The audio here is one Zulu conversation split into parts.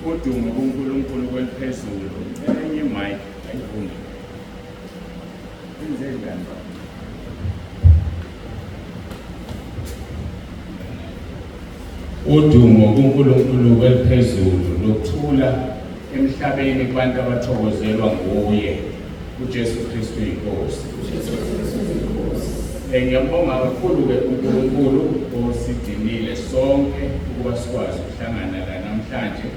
Udumo kuNkulunkulu kweliphezulu. Enye mic ayivumi. Enze njani baba? Udumo kuNkulunkulu kweliphezulu nokuthula emhlabeni kubantu abathokozelwa nguye uJesu Kristu inkosi. Ngiyambonga kakhulu-ke uNkulunkulu osidinile sonke ukuba sikwazi ukuhlangana la namhlanje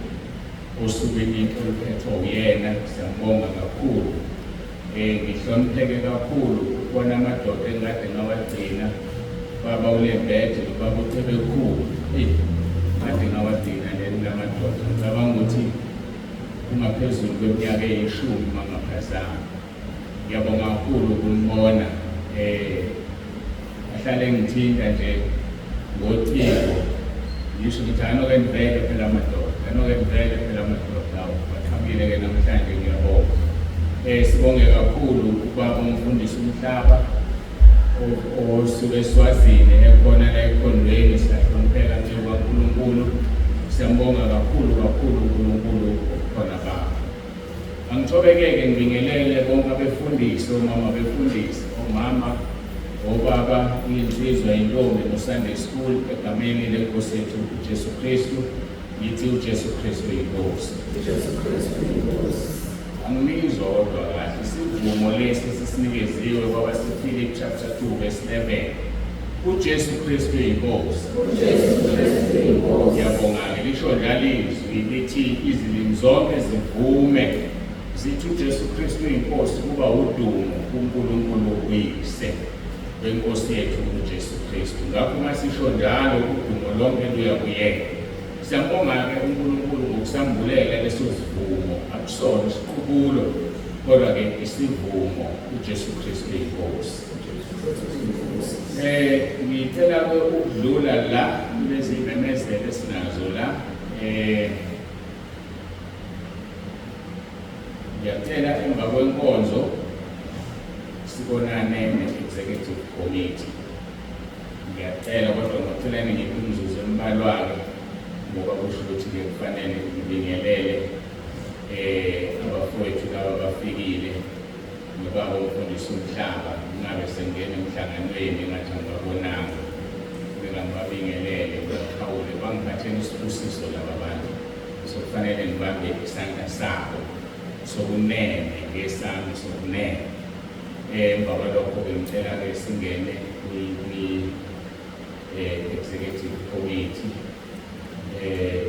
osukwini oluphethwe uyena. Siyambonga kakhulu. Ngihlonipheke kakhulu ukubona amadoda engikade ngawagcina, baba uLembede nobaba uCebekhulu. Eyi, kade ngawagcina leli lamadoda. Ngicabanga ukuthi kungaphezulu kweminyaka eyishumi uma ngaphazami. Ngiyabonga kakhulu ukunibona. Ahlale ngithinta nje ngocingo ngisho ukuthi anoke ngivele phela amadoda, anoke ngivele phela amadoda. Awu, baqhamukile-ke namhlanje, ngiyabonga. Sibonge kakhulu ubaba umfundisi uMhlaba osuke eSwazini ekhona la ekhondweni. Siyahlonipheka nceku kaNkulunkulu, siyambonga kakhulu kakhulu uNkulunkulu okhona baba. Angithobekeke ngibingelele bonke abefundisi, omama befundisi, omama, obaba, iy'nsizwa, iy'ntombi no-Sunday school egameni lenkosi yethu uJesu Kristu. Ngithi uJesu Kristu inkosi. uJesu Kristu inkosi. Anginizwa kodwa kahle isivumo lesi esisinikeziwe kwabaseFilipi chapter 2 verse 11. UJesu Kristu inkosi. uJesu Kristu inkosi. Ngiyabonga-ke lisho njalo izwi lithi izilimi zonke zivume zithi uJesu Kristu inkosi kuba udumo kuNkulunkulu uyise wenkosi yethu uJesu Kristu. Ngakho uma sisho njalo udumo lonke luya kuyena. Siyambonga-ke uNkulunkulu ngokusambulela leso sivumo, akusona isiqubulo kodwa-ke isivumo uJesu Kristu inkosi. Ngicela ke ukudlula la kulezi memezelo esinazo la. Ngiyacela emva kwenkonzo sibonane ne-executive committee. Ngiyacela kodwa ngicela ngiphe imizuzu embalwa-ke ngoba kusho ukuthi-ke kufanele ngibingelele abafowethu laba bafikile nobaba umfundisi umhlaba ngabe sengena emhlanganweni engathi angibabonanga bengangibabingelele ngibaqhawule bangiphathela isibusiso laba bantu so kufanele ngibambe isandla sabo sokunene ngesami sokunene. Emva kwalokho bengicela-ke singene kwi-executive committee.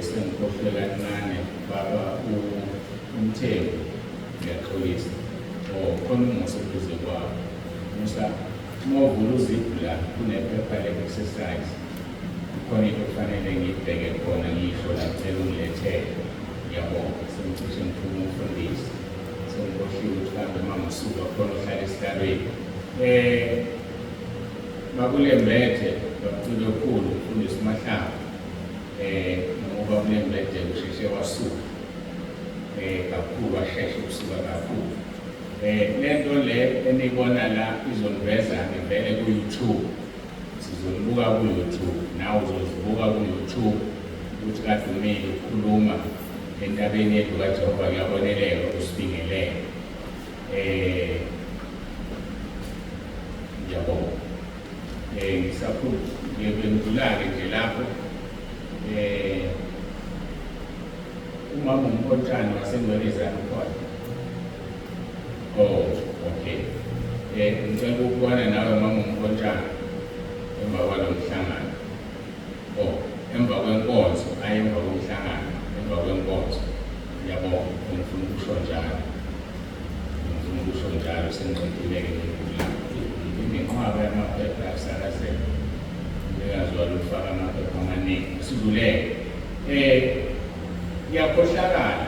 Sengikhohlwe kancane baba uMthembu, ngiyaxolisa. Oh, khona umusa eduze kwabo. Musa, uma uvula uziphu la kunephepha le-exercise. Khona into okufanele ngiyibheke khona ngisho la, ngicela ungilethele. Ngiyabonga, sengicishe ngifuna umfundisi. Sengikhohliwe ukuthi kambe uma ngisuka khona ohlala esihlalweni. Bakulembethe bakucile okukhulu umfundisi uMahlaba. Noma bakulembethe usheshe wasuka. Kakhulu washesha ukusuka kakhulu. Lento le enibona la izoniveza ngivele ku-YouTube. Sizonibuka ku-YouTube, nawe uzozibuka ku-YouTube ukuthi kade umile ukhuluma entabeni yendlu kaJehova kuyabonelelwa usibingelele. Ngiyabonga. Ngisakhuluma ngiyephendula-ke nje lapho. Umama uMpontshane waseNgwelezane ukhona. Oh, okay. Ngicela ukubona nawe mama uMpontshane emva kwalo mhlangano. Oh, emva kwenkonzo, ayi emva komhlangano. Ngiyabonga, ngifuna ukusho njalo. Ngifuna ukusho njalo sengiqedile-ke ngigula. Nginenqwaba yamaphepha akusakazela. Umnikazi walo ufaka amaphepha amaningi. Sidluleke. Ngiyakhohlakala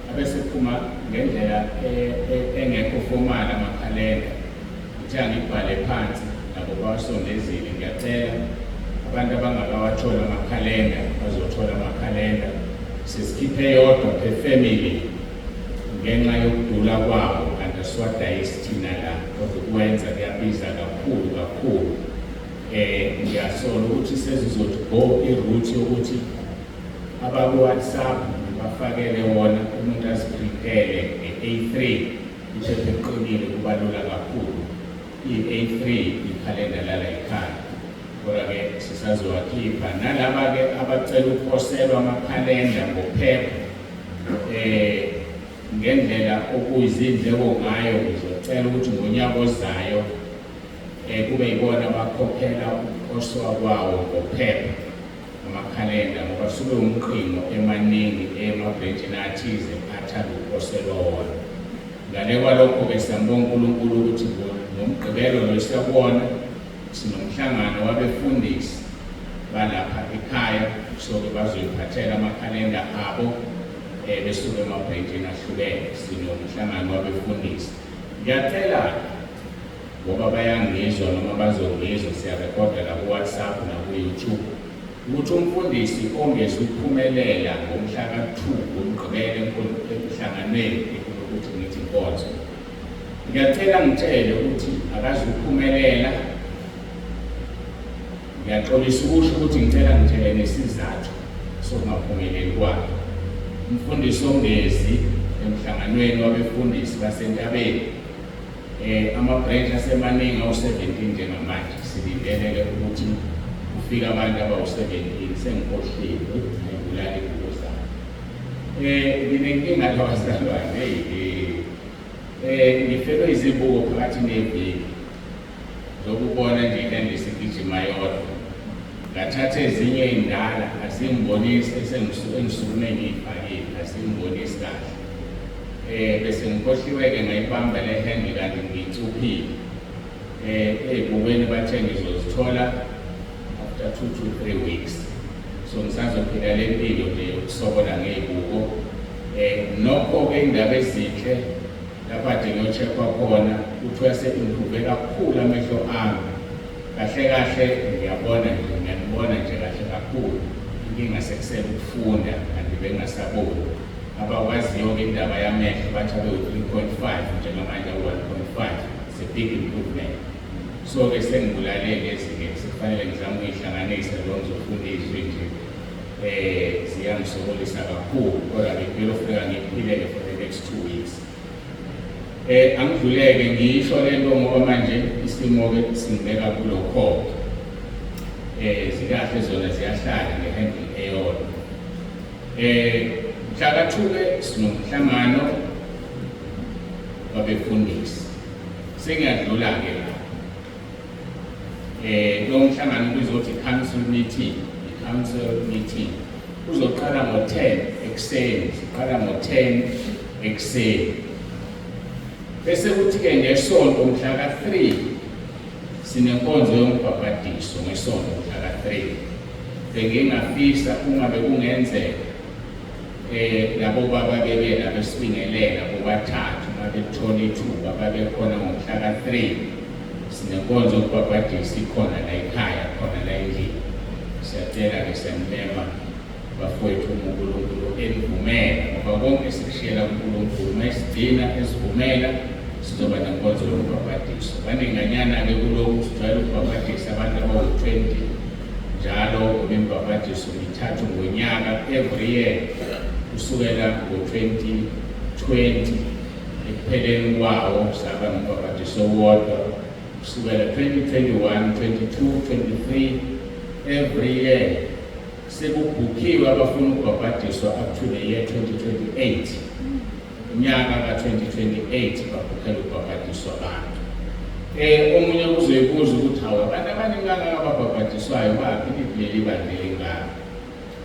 abesephuma ngendlela engekho formal amakhalenda. Ngithe angibhale phansi nabo bawasondezile. Ngiyacela abantu abangakawatholi amakhalenda bazothola amakhalenda. Sesikhiphe yodwa per family ngenxa yokudula kwawo, kanti asiwadayisi thina la, kodwa ukwenza kuyabiza kakhulu kakhulu. Ngiyasola ukuthi sezizothi go i-route yokuthi abaku-WhatsApp ngibafakele wona, umuntu aziprintele nge-A3, iphepha eqinile, kuba lula kakhulu. I-A3 ikhalenda lala ekhaya, kodwa-ke sisazowakhipha. Nalaba-ke abacela ukuposelwa amakhalenda ngophepha ngendlela okuyizindleko ngayo, ngizocela ukuthi ngonyaka ozayo kube yibona abakhokhela ukuposwa kwawo ngophepha amakhalenda, ngoba suke umqingo emaningi emabhrentshini athize athanda ukuposelwa wona. Ngale kwalokho-ke, siyambonga uNkulunkulu ukuthi ngoMgqibelo lo siyakubona sinomhlangano wabefundisi balapha ekhaya, so-ke bazoyiphathela amakhalenda abo besuke emabhrentshini ahlukene. Sinomhlangano wabefundisi. Ngiyacela, ngoba bayangizwa noma bazongizwa, siyarekhoda la ku-WhatsApp naku-YouTube, ukuthi umfundisi ongezi ukuphumelela ngomhla ka-2 ngoMgqibelo emhlanganweni, ukuthi ngithi inkonzo, ngiyacela ngitshele ukuthi akazukuphumelela. Ngiyaxolisa ukusho ukuthi ngicela ngitshele nesizathu sokungaphumeleli kwakhe. Umfundisi ongezi emhlanganweni wabefundisi basentabeni, ama-branch asemaningi awu-17 njengamanje, silindele-ke ukuthi kufike abantu abawu-17. Sengikhohliwe, ayibulali iy'buko zami. Nginenkinga la bazalwane, hey, ngifelwe izibuko phakathi neviki, zokubona nje ilendisi igijima yodwa. Ngathatha ezinye iy'ndala, azingibonisi engisukume ngiyifakile, azingibonisi kahle. Bese ngikhohliwe-ke ngayibamba le handle kanti ngiyicuphile. Ey'bukweni bathe ngizozithola after 2 to 3 weeks, so ngisazophila le mpilo nje yokusokola ngey'buko. Nokho-ke indaba ezinhle, lapha ade ngiyo-check-wa khona, kuthiwa se-improve kakhulu amehlo ami. Kahle kahle ngiyabona nje, ngiyanibona nje kahle kakhulu. Inkinga sekusele ukufunda, kanti bengingasaboni. Abakwaziyo-ke indaba yamehlo bathi abe u-3.5, njengamanje awu-1.5. It's a big improvement. So-ke sengibulale lezi-ke, sekufanele ngizame ukuyihlanganisa lo ngizofunda izwi nje. Ziyangisokolisa kakhulu, kodwa-ke kuyofuneka ngiphileke for the next 2 weeks. Angidluleke ngisho lento ngoba manje isimo-ke singibeka kulokho. Zikahle zona, ziyahlala nge-handle eyodwa. Mhla ka-2-ke sinomhlangano wabefundisi. Sengiyadlula-ke la. Lo mhlangano ubizothi council meeting, i-council meeting uzoqala ngo-10 ekuseni, siqala ngo-10 ekuseni. Bese kuthi-ke ngesonto mhla ka-3 sinenkonzo yombhabhadiso ngesonto mhla ka-3. Bengingafisa uma bekungenzeka labo baba bebe labesibingelela bobathathu, uma bethola ithuba babe khona ngomhla ka-3. Sinenkonzo yokubhabhadisa ikhona la ekhaya, khona la endlini. Siyacela-ke, siyanimema bafowethu, uNkulunkulu enivumela, ngoba konke sikushiyela kuNkulunkulu. Uma esigcina esivumela, sizoba nenkonzo yokubhabhadiswa. Baninganyana-ke kulokhu, sijwayele ukubhabhadisa abantu abawu-20 njalo, imibhabhadiso mithathu ngonyaka, every year, kusukela ngo-2020 ekupheleni kwawo saba nombhabhadiso owodwa. Kusukela 2021, 22, 23, every year sekubhukhiwe abafuna ukubhabhadiswa up to the year 2028. Unyaka ka-2028 babhukhela ukubhabhadiswa abantu. Omunye uzoyibuza ukuthi hawu, abantu abaningi kangaka ababhabhadiswayo baphi, leli bandla elingaka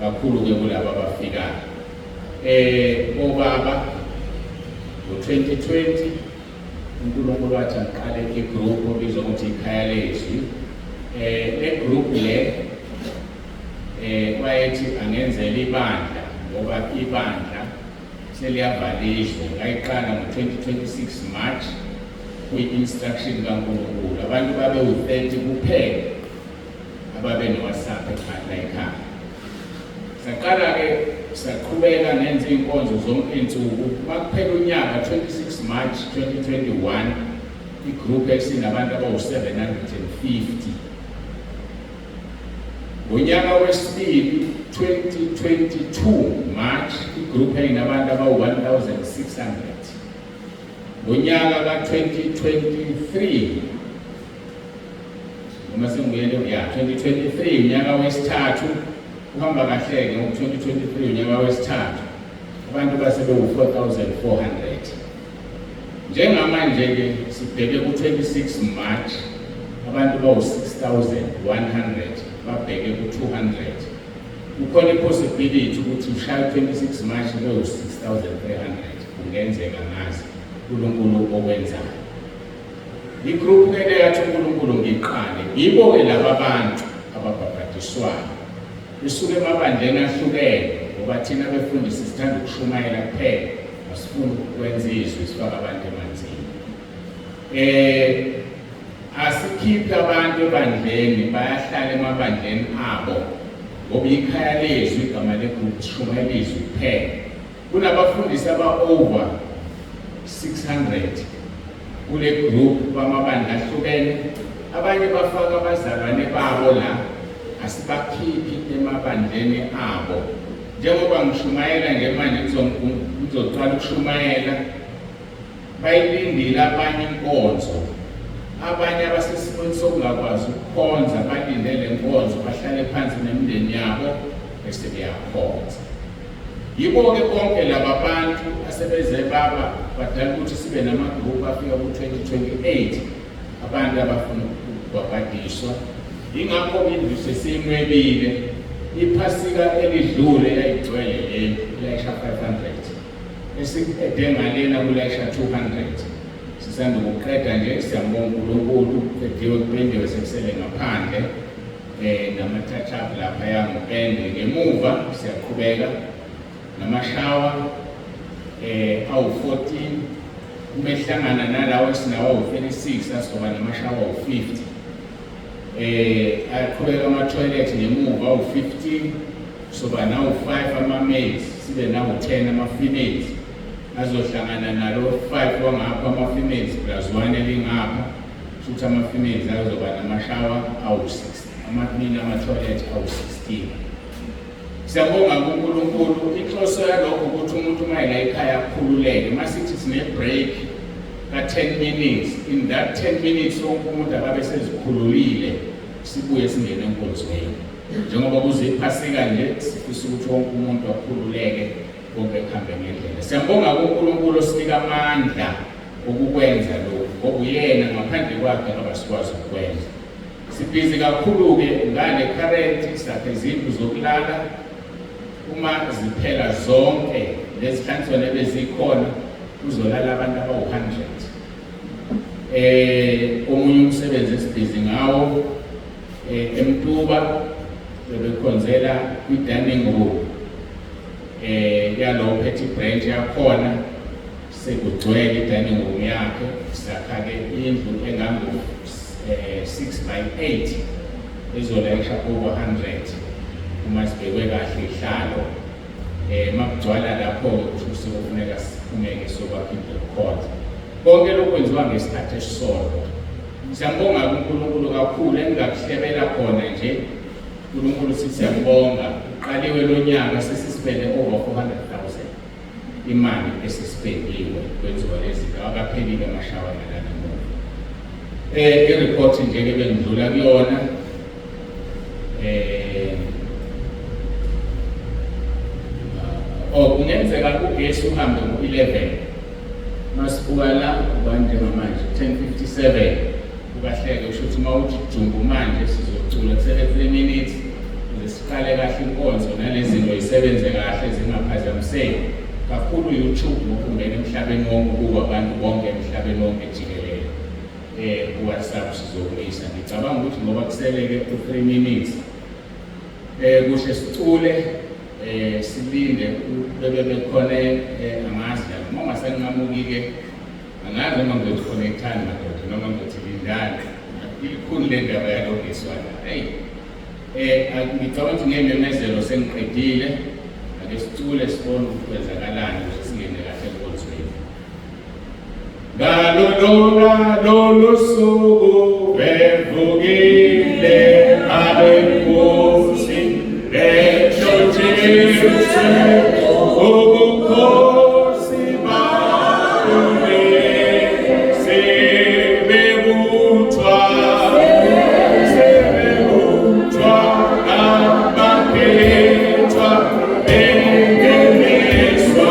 kakhulu-ke kulabo abafikayo? Obaba, ngo-2020 uNkulunkulu wathi angiqale igroup obizwa ukuthi ikhaya lezwi. Le group le wayethi angenzele ibandla ngoba ibandla seliyavala izwe. Ngayiqala ngo-2026 March kwi-instruction kaNkulunkulu. Abantu babe u-30 kuphela ababe no-WhatsApp ekhaya ekhaya. Saqala-ke saqhubeka nenza iy'nkonzo zonke iy'nsuku. Makuphela unyaka, 26 March 2021, igroup esinabantu abawu-750. Ngonyaka wesibili, 2022 March, igroup eyinabantu abawu-1600. Ngonyaka ka-2023, noma sengibuyele ya 2023, unyaka wesithathu, uhamba kahle-ke ngo-2023, unyaka wesithathu, abantu base bewu-4400. Njengamanje-ke sibheke ku-26 March, abantu bawu-6100, babheke ku-200. Kukhona i-possibility ukuthi ushaye 26 March bewu-6300, kungenzeka, ngazi uNkulunkulu okwenzayo. Igroup ke le yathi uNkulunkulu ngiqale, yibo-ke laba bantu ababhabhadiswayo besuke emabandleni ahlukene, ngoba thina befundisi sithanda ukushumayela kuphela, asifuni ukwenza izwi sifake abantu emanzini. Asikhiphe abantu ebandleni, bayahlala emabandleni abo, ngoba ikhaya lezwi igama legroup, sishumayela izwi kuphela. Kunabafundisi aba-over 600 kule group bamabandla ahlukene. Abanye bafaka abazalwane babo la, asibakhiphi emabandleni abo. Njengoba ngishumayela nje manje, ngizoqala ukushumayela, bayilindile abanye inkonzo, abanye abasesimweni sokungakwazi ukukhonza balinde le nkonzo, bahlale phansi nemindeni yabo bese beyakhonza. Yibo-ke bonke laba bantu asebeze baba badala ukuthi sibe namagruphu afika ku-2028, abantu abafuna ukubhabhadiswa. Yingakho indlu sesiyinwebile. Iphasika elidlule yayigcwele lendlu, ilayisha 500, esiqede ngalena kulayisha 200. Sisanda ukuqeda nje, siyambonga uNkulunkulu, kuqediwe, kupendiwe, sekusele ngaphandle nama-touch up laphaya ngopende. Ngemuva siyaqhubeka namashawa awu-14, uma ehlangana nalawo esinawo awu-36, azoba namashawa awu-50. Ayaqhubeka ama-toilet ngemuva awu-15, soba nawu-5 ama-males, sibe nawu-10 ama-females, azohlangana nalo 5 wangapha ama-females plus 1 elingapha, futhi ama-females azoba namashawa awu-6, amamini ama-toilet awu-16. Siyabonga kuNkulunkulu. Inhloso yalokho ukuthi umuntu uma ela ekhaya akhululeke. Uma sithi sine-break ka-10 minutes, in that 10 minutes wonke umuntu akabe sezikhululile, sibuye singene enkonzweni. Njengoba kuze iphasika nje, sifisa ukuthi wonke umuntu akhululeke, konke kuhambe ngendlela. Siyambonga kuNkulunkulu osinika amandla okukwenza lokhu, ngoba uyena, ngaphandle kwakhe abasikwazi ukukwenza. Sibhizi kakhulu-ke ngale current, sakhe izindlu zokulala. Uma ziphela zonke lezihlanzwana ebezikhona, kuzolala abantu abawu-100. Omunye umsebenzi esibhizi ngawo, eMtuba bebekhonzela kwi-dining room yalowo phethe ibranch yakhona, sekugcwele i-dining room yakhe. Sakha-ke indlu engango 6 by 8 ezolayisha over 100 uma sibhekwe kahle ihlalo. Makugcwala lapho kusho sekufuneka siphumeke sokwakha indlu yokukhonza. Konke lokhu kwenziwa ngesikhathi esisodwa. Siyambonga kuNkulunkulu kakhulu. Engingakuhlebela khona nje, uNkulunkulu sithi siyambonga, uqaliwe lo nyaka sesisipende over 400,000, imali esisipendiwe kwenziwa lezi zinto, akaphelile amashawa ngalana muva. I-report nje ke bengidlula kuyona, oh, kungenzeka ugesi uhambe ngo-11. Masibuka la uba njengamanje 10:57, ukahleke, kusho ukuthi uma uthi jumbu manje sizocula kusele 3 minutes. Ukuze siqale kahle inkonzo nalezi zinto zisebenze kahle zingaphazamiseki kakhulu YouTube ngoba ungena emhlabeni wonke ubuka abantu bonke emhlabeni wonke jikelele. WhatsApp sizokumisa. Ngicabanga ukuthi ngoba kuseleke u-3 minutes kuhle sicule silinde bebe bekhona angazi la noma ungasanqamuki-ke angazi noma ngizothi connectani madoda noma ngizothi lindani ilikhulu le ndaba yalogeswana eyi ngicabanga ukuthi ngey'memezelo sengiqedile ake sicule sibone ukuthi kwenzakalani ukuze singene kahle enkonzweni. Ngalo lona lolu suku bevukile abenkosi behlotshiswe ubukhosi bakule sebebuthwa sebebuthwa abakhethwa bengeniswa.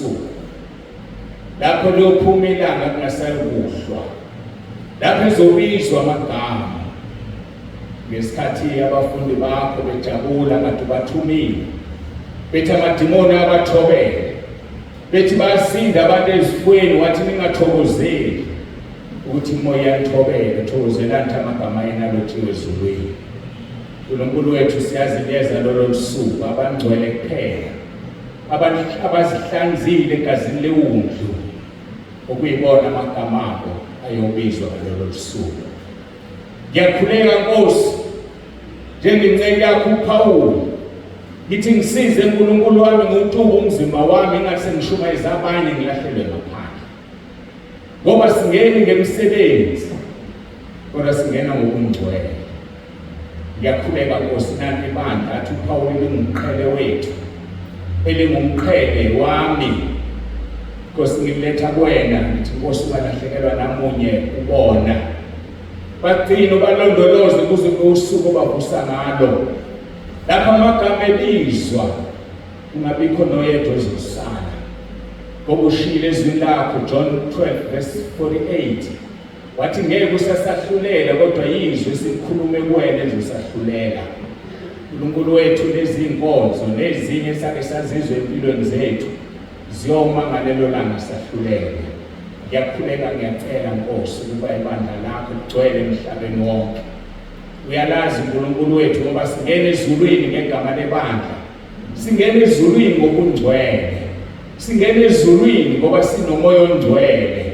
lusuku lapho liyophuma ilanga kungasayikuhlwa, lapho ezobizwa amagama. Ngesikhathi abafundi bakho bejabula ngathi ubathumile, bethi amadimoni abathobele, bethi bayasinda abantu ezifweni, wathi ningathokozeli ukuthi imoya iyanithobela, thokozelani ukuthi amagama yenu alotshiwe ezulwini. Nkulunkulu wethu, siyazi liyeza lolo lusuku, abangcwele kuphela abazihlanzile egazini lewundlu, okuyibona amagama abo ayobizwa ngalolo lusuku. Ngiyakhuleka Nkosi, njengenceku yakho uPawulu, ngithi ngisize uNkulunkulu wami ngiwutuba umzimba wami ingathi sengishumayeza abanye ngilahlelwe ngaphandle. Ngoba singeni ngemisebenzi kodwa singena ngokungcwele. Ngiyakhuleka Nkosi, nanti ibandla athi uPawulu lingumqhele wethu, elingumqhele wami. Nkosi ngiletha kuwena, ngithi Nkosi ungalahlekelwa namunye ubona. Bagcine ubalondoloze kuze kube usuku obavusa ngalo. Lapho amagama ebizwa kungabikho noyedwa ozosala. Ngoba ushilo ezwini lakho John 12 verse 48 wathi ngeke usasahlulela kodwa yizwi esikhulume kuwena elizosahlulela. uNkulunkulu wethu, lezi nkonzo nezinye esake sazizwe empilweni zethu ziyoma ngalelo langa sahlulelwe. Ngiyakhuleka, ngiyacela Nkosi ukuba ibandla lakho ligcwele emhlabeni wonke. Uyalazi uNkulunkulu wethu ngoba singena ezulwini ngegama lebandla. Singena ezulwini ngokungcwele. Singena ezulwini ngoba sinomoya ongcwele.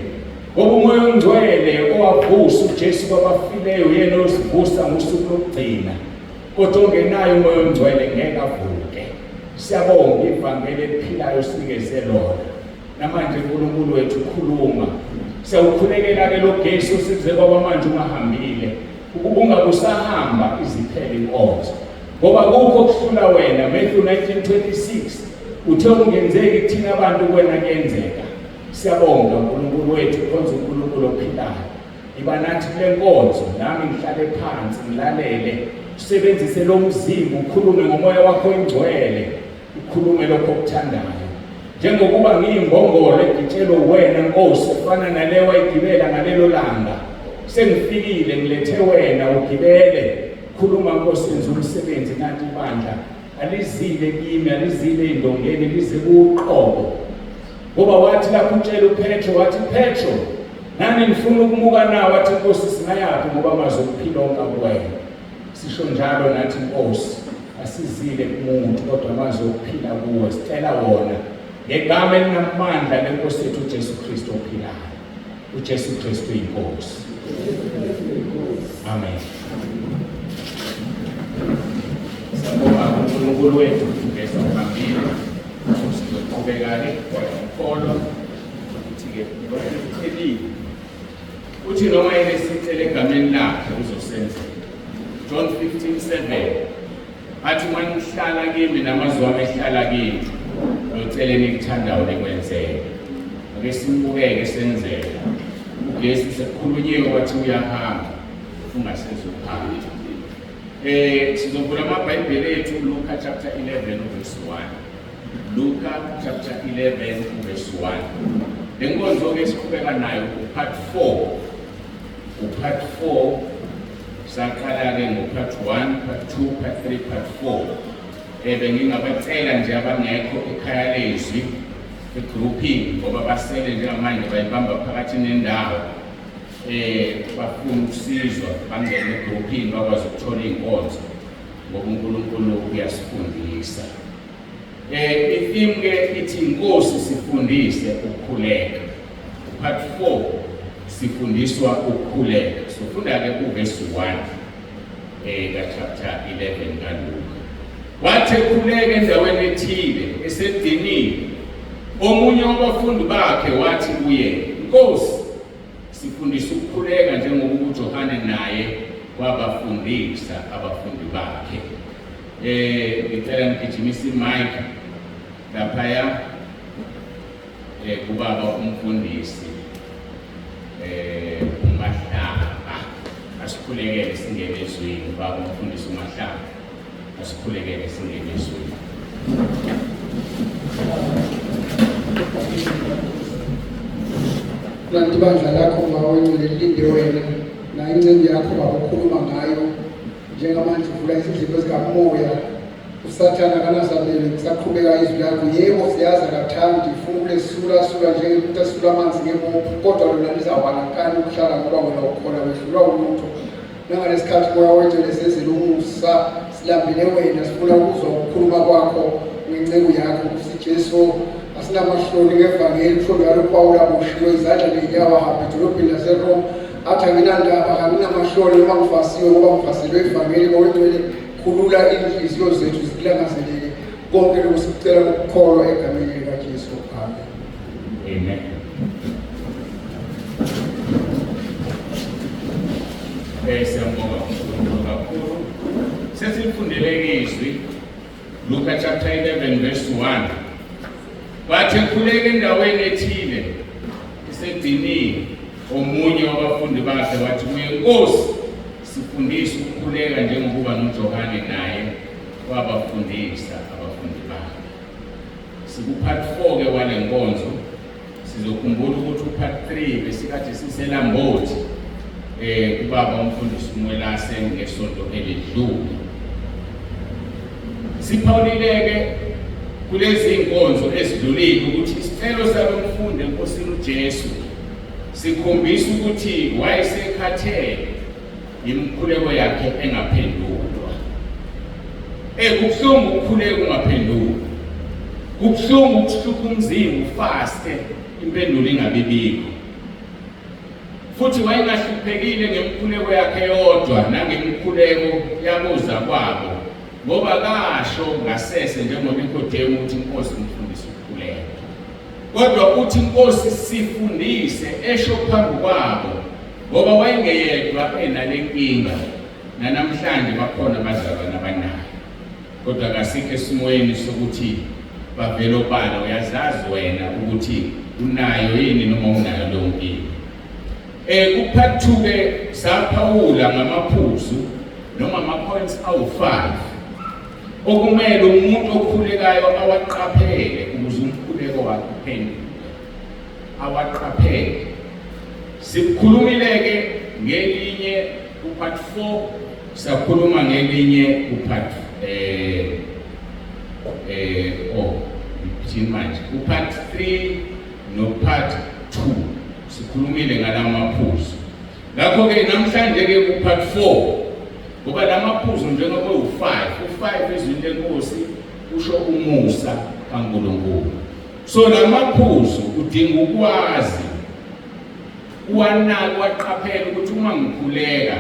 Ngoba umoya ongcwele owavusa uJesu kwabafileyo uyena osivusa ngosuku lokugcina. Kodwa ongenayo umoya ongcwele ngeke avuke. Siyabonga ivangeli eliphilayo sinikeze lona. Namanje uNkulunkulu wethu khuluma. Siyawukhulekela ke lo gesi osize kwaba manje ungahambile. Ukuba ungabusahamba iziphele inkonzo. Ngoba kukho okuhlula wena Matthew 19:26 uthe ungenzeki kuthina abantu kuwena kuyenzeka. Siyabonga uNkulunkulu wethu khonza uNkulunkulu ophilayo. Iba nathi kule nkonzo, nami ngihlale phansi ngilalele, usebenzise lo mzimba ukhulume ngomoya wakho oyingcwele, ukhulume lokho okuthandayo. Njengokuba ngiyimbongolo egitshelwe wena Nkosi, efana naleyo wayigibela ngalelo langa, sengifikile ngilethe wena ugibele. Khuluma Nkosi, yenza umsebenzi. Nanti ibandla alizile kimi, alizile ey'ndongeni, lize kuqobo. Ngoba wathi lapho utshela uPetro, wathi Petro, nani nifuna ukumuka na? Wathi Nkosi, singayaphi ngoba amazwi okuphila onke akuwena. Sisho njalo nathi Nkosi, asizile kumuntu kodwa amazwi okuphila kuwe, sicela wona ngegama elinamandla lenkosi yethu uJesu Kristu ophilayo. uJesu Kristu inkosi. Amen. Siyabonga uNkulunkulu wethu ngesa uhambile. Sizoqhubeka-ke ngokholwa ukuthi-ke lokhu kucelile. Uthi noma yini esicele egameni lakhe uzosenzela. John 15:7 athi uma nihlala kimi namazwi wami ehlala kimi, nocele enikuthandayo nikwenzele. Ake simbukeke senzela. UJesu sekukhulunyiwe wathi uyahamba ungasezukuhamba. Sizovula amaBhayibheli ethu Luka chapter 11 verse 1. Luka chapter 11 verse 1. Le nkonzo ke siqhubeka nayo part 4. Upart 4 saqala ke ngopart 1, part 2, part 3, part 4. Bengingabacela nje abangekho ekhaya lezwi egroupini ngoba basele njengamanje bayibamba phakathi nendawo. Bafuna ukusizwa bangene egroupini bakwazi ukuthola iy'nkonzo ngoba uNkulunkulu uyasifundisa. I-theme ke ithi Nkosi sifundise ukukhuleka. Part 4 sifundiswa ukukhuleka. Sifunda ke uverse 1 ka chapter 11 kaLuka. Wathi ekhuleka endaweni ethile esediniwe, omunye wabafundi bakhe wathi kuye, Nkosi, sifundise ukukhuleka njengoba uJohane naye wabafundisa abafundi bakhe. Ngicela ngigijimise imic laphaya kubaba umfundisi uMahlaba, asikhulekele singene ezwini. Baba umfundisi uMahlaba, asikhulekele singene ezwini. Kanti ibandla lakho Baba Oyingcwele lilinde wena nayo inceku yakho Baba okhuluma ngayo njengamanje uvula izindlebe zikamoya usathane akanasabelo kusaqhubeka izwi lakho yebo siyazi akathandi ufuna ukulesula sula njengomuntu esula amanzi ngemophu kodwa lona lizawalakani ukuhlala ngoba wena ukhona wehlulwa ulutho nangalesikhathi moya oyingcwele sezele umusa silambele wena sifuna ukuzwa ukukhuluma kwakho ngenceku yakho nkosi Jesu asinamahloni ngevangeli kusho njalo uPawulu aboshiwe izandla ney'nyawo ahambe edolobheni laseRome athi anginandaba anginamahloni noma ngifasiwe ngoba ngifaselwe ivangeli ngowengcwele khulula iy'nhliziyo zethu zikulangazelele konke lokhu sikucela ngokukholwa egameni likaJesu amen. Amen. Siyambonga uNkulunkulu kakhulu. Sesifundele izwi Luka chapter 11 verse 1. Kwathi ekhuleka endaweni ethile esediniwe, omunye wabafundi bakhe wathi kuye, Nkosi, sifundise ukukhuleka njengokuba noJohane naye wabafundisa abafundi bakhe. Sikupart 4 ke wale nkonzo. Sizokhumbula ukuthi upart 3 besikade siseLambothi kubaba umfundisi uMwelase ngesonto elidlule. Siphawulile-ke kulezi nkonzo ezidlulile ukuthi isicelo salomfundi eNkosini uJesu sikhombisa ukuthi wayesekhathele imikhuleko yakhe engaphendulwa. Kubuhlungu ukukhuleka ungaphendulwa. Kubuhlungu ukuhlupha umzimba ufaste impendulo ingabibikho. Futhi wayengahluphekile ngemikhuleko yakhe yodwa nangemikhuleko yabuza kwabo ngoba kasho ngasese njengoNikodemu ukuthi inkosi ngifundise ukukhuleka. Kodwa uthi inkosi sifundise esho phambi kwabo ngoba wayengeyedwa enalenkinga nanamhlanje bakhona abazalwane abanayo kodwa kasikho esimweni sokuthi bavele obala uyazazi wena ukuthi unayo yini noma unayo leyo nkinga. Ku-part 2 ke saphawula ngamaphuzu noma ama-points awu-5 okumele umuntu okhulekayo awaqaphele ukuze umkhuleko wakhe uphendule awaqaphele. Sikhulumile-ke ngelinye ku-part 4, sakhuluma ngelinye ku-part oh ngithini manje ku-part 3 no-part 2 sikhulumile ngalamaphuzu. Ngakho-ke namhlanje-ke ku-part 4 ngoba lamaphuzu njengoba u-5 u-5 ezwini lenkosi kusho umusa kaNkulunkulu. So lamaphuzu udinga ukwazi uwanake waqaphela ukuthi uma ngikhuleka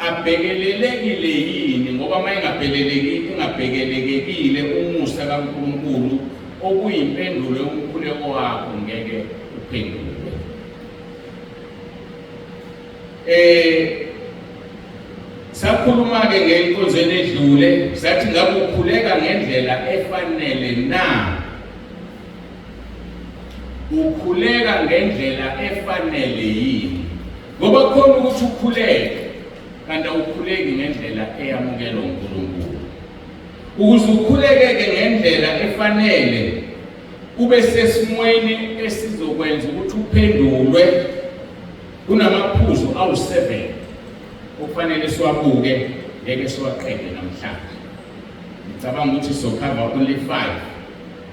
abhekelelekile yini ngoba uma engabheleleki engabhekelekekile umusa kaNkulunkulu okuyimpendulo yomkhuleko wakho ngeke uphendulwe. Sakhuluma ke ngenkonzweni edlule sathi ngabe ukhuleka ngendlela efanele na? Ukhuleka ngendlela efanele yini? Ngoba khona ukuthi ukhuleke kanti awukhuleki ngendlela eyamukelwa uNkulunkulu. Ukuze ukhulekeke ngendlela efanele ube sesimweni esizokwenza ukuthi uphendulwe kunamaphuzu awu-7 okufanele siwabuke ngeke siwaqede namhlanje. Ngicabanga ukuthi sokhava only 5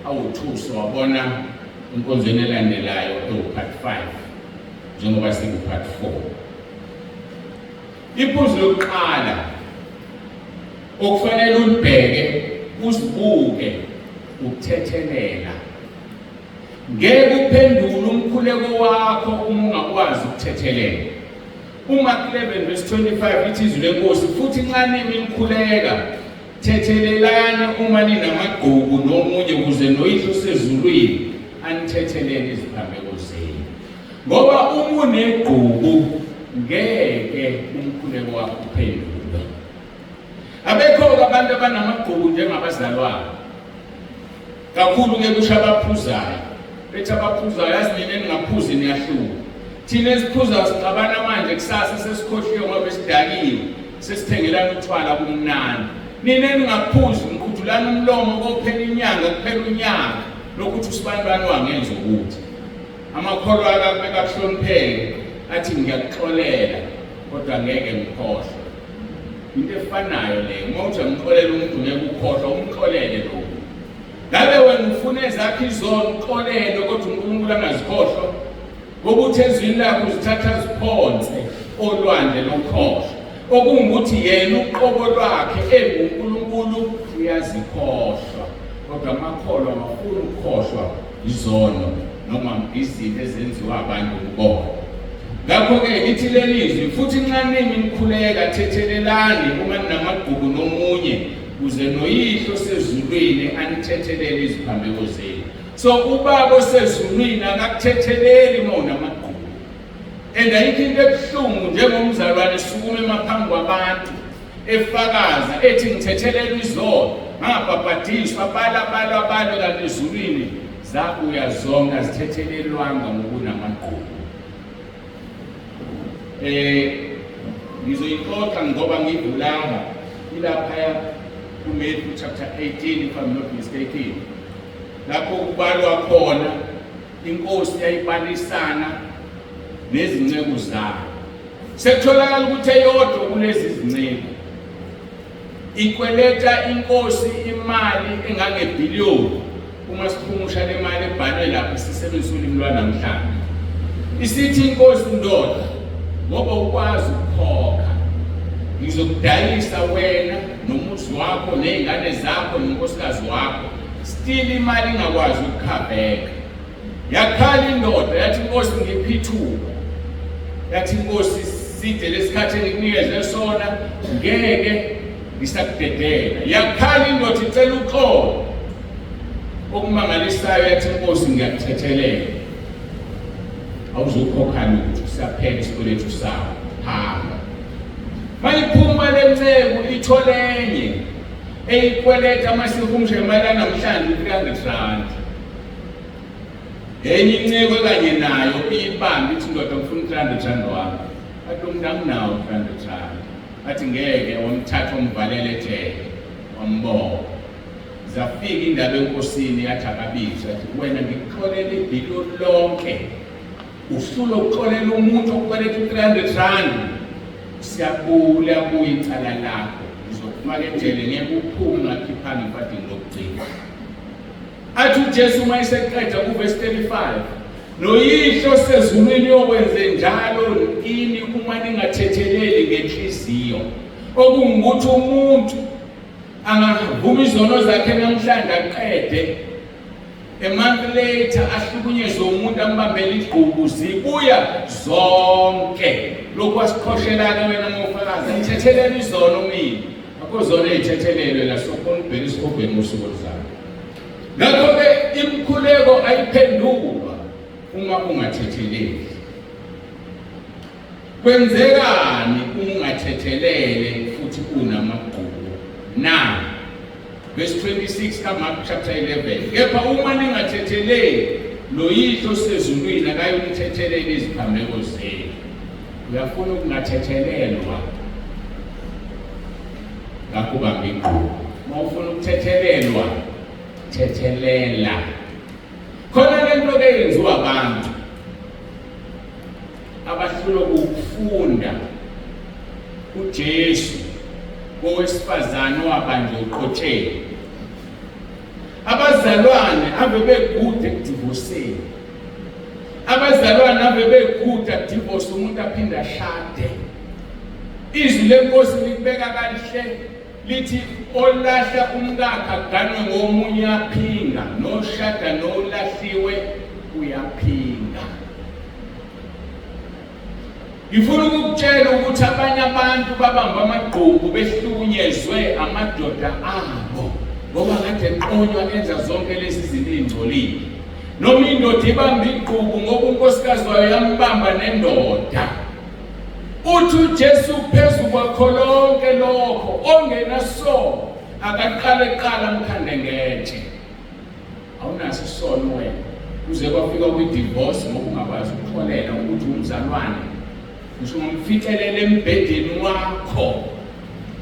awu-2 siwabona enkonzweni elandelayo ewu-part 5 njengoba siku-part 4. Iphuzu lokuqala okufanele ulibheke uzibuke ukuthethelela. Ngeke uphendule umkhuleko wakho uma ungakwazi ukuthethelela. Uma 11 verse 25 ithi izwi lenkosi futhi nxa nimi nikhuleka thethelelani uma ninamagqubu nomunye ukuze noyihlo osezulwini anithethelele iziphambeko zenu. Ngoba uma unegqubu ngeke umkhuleko wakho uphendulwe. Abekho-ke abantu abanamagqubu njengabazalwane. Kakhulu ke kusho abaphuzayo. Bethi abaphuzayo yazi nina eningaphuzi niyahluka. Thina esiphuzayo sixabana manje kusasa sesikhohliwe ngoba sidakiwe. Sesithengelana utshwala kumnandi. Nina eningaphuzi niqhudulana umlomo kophela inyanga kuphela unyaka. Lokuthi usibanibani wangenza ukuthi amakholwa akakubeka kuhlonipheke athi ngiyakuxolela kodwa ngeke ngikhohlwe. Into efanayo leyo, uma uthi uyamxolela umuntu ngeke ukhohlwa, umxolele lokhu. Ngabe wena ufuna ezakho izono uxolele kodwa uNkulunkulu angazikhohlwa? Ngoba uthi ezwini lakhe uzithatha ziphonse olwandle lokhohlwa. Okungukuthi yena uqobo lwakhe enguNkulunkulu uyazikhohlwa. Kodwa amakholwa awafuni ukukhohlwa izono noma izinto ezenziwa abantu kubona. Ngakho-ke lithi leli zwi futhi nxa nimi nikhuleka thethelelani uma ninamagqubu nomunye kuze noYihlo osezulwini anithethelele iziphambeko zenu. So ubaba osezulwini akakuthetheleli uma unamagqubu. And ayikho into ebuhlungu njengomzalwane esukuma emaphambi kwabantu efakaza ethi ngithethelelwa izono ngabhabhadiswa bala bala bala kanti ezulwini zabuya zonke azithethelelwanga ngokunamagqubu. Ngizoyixoxa ngoba ngivulanga ilaphaya kuMatthew chapter 18 if I'm not mistaken, lapho kubalwa khona inkosi yayibalisana nezinceku zayo. Sekutholakala ukuthi eyodwa kulezi zinceku ikweleta inkosi imali engangebhiliyoni. Uma siphumusha le mali ebhalwe lapha sisebenzisa ulimi lwanamhlanje, isithi inkosi, ndoda, ngoba ukwazi ukukhokha ngizokudayisa wena nomuzi wakho ney'ngane zakho nonkosikazi wakho, still imali ingakwazi ukukhaveka. Yakhala indoda yathi, inkosi ngiphi ithuba. Yathi inkosi, side lesikhathi engikunikeze sona, ngeke ngisakudedela. Yakhala indoda icela uxolo. Okumangalisayo yathi inkosi, ngiyakuthethelela, awuzukhokha lutho, siyaphela isikweletu sakho, hamba. Mayiphuma le nceku ithole enye eyikweleta amasihumusha imali yanamhlanje u-300 rand. Enye inceku ekanye nayo iyibambe ithi, ndoda ngifuna u-300 rand wami. Athi lo muntu anginawo u-300 rand. Athi ngeke, wamthatha wamvalela ejele, wambopha. Zafika indaba enkosini yathi akabizwe, athi wena ngikuxolela ibhiliyoni lonke, uhlula ukuxolela umuntu okukweleta u-300 rand. Siyabula kuya icala lakho, ngizokufaka ejele, ngeke uphume ungakhiphanga ifadini lokugcina. Athi uJesu uma eseqeda kuvesi 35, noYihlo osezulwini uyokwenze njalo kini uma ningathetheleli ngenhliziyo. Okungukuthi umuntu angavuma izono zakhe namhlanje aqede, a month later ahlukunyezwe umuntu ambambele igqubu, zibuya zonke. Lokhu wasiqhoshela-ke wena mofakazi, ngithethelele izono mina. Akho zono ey'thethelelwe la, sokhona ukubheka esihogweni ngosuku oluzayo. Ngakho-ke imikhuleko ayiphendulwa uma ungathetheleli. Kwenzekani uma ungathethelele futhi unamagqubu na? Verse 26 kaMark chapter 11, kepha uma ningathetheleli, lo Yihlo osezulwini akayonithethelela iziphambeko zenu. Uyafuna ukungathethelelwa? Ngakho bamba igqubu. Uma ufuna ukuthethelelwa, thethelela. Khona lento ke yenziwa abantu abahlulwa ukufunda uJesu kowesifazane owabanjwa eqotsheni. Abazalwane ave bekude ekudivoseni, abazalwane ave bekude akudivose umuntu aphinde ashade. Izwi lenkosi likubeka kahle lithi olahla umkakhe aganwe ngomunye uyaphinga, noshada nolahliwe uyaphinga. Ngifuna ukukutshela ukuthi abanye abantu babamba amagqubu behlukunyezwe amadoda abo ngoba kade eqonywa enza zonke lezi zinto ey'ngcolile. Noma indoda ibamba igqubu ngoba unkosikazi wayo yambamba nendoda. Uthi uJesu phezu kwakho lonke lokho, ongenasono akaqale kuqala amkhande ngetshe. Awunaso isono wena, uze kwafika kwi-divorce ngoba ungakwazi ukuxolela ukuthi umzalwane ngisho ungamficelela embhedeni wakho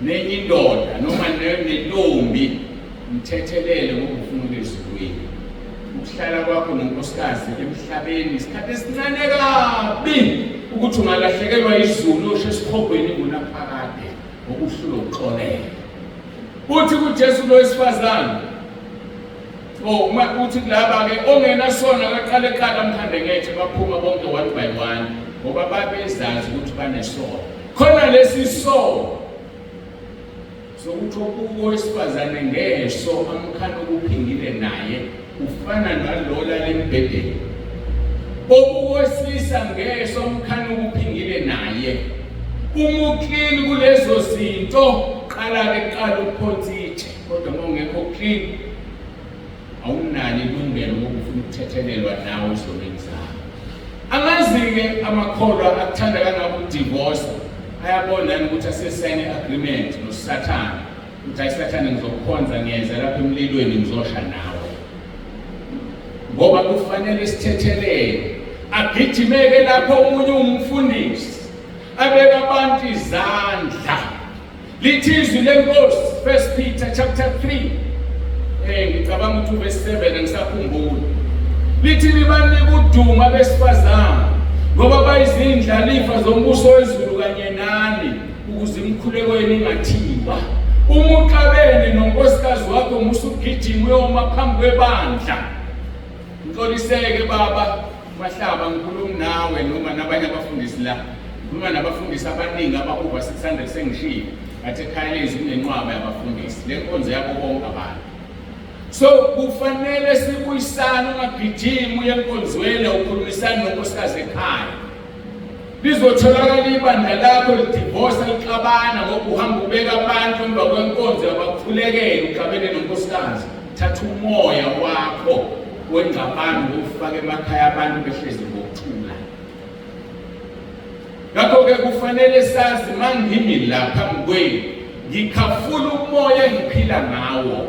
nenye indoda noma nentombi, mthethelele ngoba ufuna ukuya ezulwini. Ukuhlala kwakho nonkosikazi emhlabeni isikhathi esincane kabi ukuthi ungalahlekelwa izulu osho esihogweni ngunaphakade ngokuhlulwa ukuxolela. Uthi kuJesu lo wesifazane, oh uma uthi kulaba ke ongenasona akaqale qala amkhande ngetshe, baphuma bonke one by one ngoba babezazi ukuthi banesono. Khona lesi sono sokuthi owesifazane ngeso amkhana okuphingile naye ufana nalola lembhedeni, obuwesilisa ngeso amkhana okuphingile naye. Uma uclean kulezo zinto, qala-ke qala ukuphonsa itshe, kodwa uma ungekho clean awunalo ilungelo ngoba ufuna ukuthethelelwa nawe ezonweni zakho. Angazi-ke amakholwa akuthanda kangaka ukudivosa, ayabona yini ukuthi asesayine agreement noSathane ukuthi hayi Sathane, ngizokukhonza, ngiyeza lapha emlilweni ngizosha nawe, ngoba kufanele sithethelele. Agijimeke lapho omunye umfundisi abeka abantu izandla. Lithi izwi lenkosi, 1 Peter chapter 3, ngicabanga ukuthi verse 7, angisakhumbuli, lithi libanika udumo abesifazane ngoba bayizindlalifa zombuso wezulu kanye nani, ukuze imikhuleko yenu ingathiwa. Uma uxabene nonkosikazi wakho, musugijima uyoma phambi kwebandla. Ngixoliseke baba Mahlaba, ngikhuluma nawe noma nabanye abafundisi la. Ngikhuluma nabafundisi abaningi aba-over 600 sengishilo. Ngathi ekhaya lezi kunenqwaba yabafundisi. Le nkonzo yabo bonke abantu. So kufanele sibuyisane, ungagijimi uye enkonzweni ukhulumisane nonkosikazi ekhaya. Lizotholakala ibandla lakho lidivosa lixabana ngoba uhamba ubeka abantu emva kwenkonzo yabakhulekela uxabene nonkosikazi. Thatha umoya wakho wengxabano ufake emakhaya abantu behlezi ngokuthula. Ngakho-ke kufanele sazi mangimi la phambi kwenu ngikhafula umoya engiphila ngawo.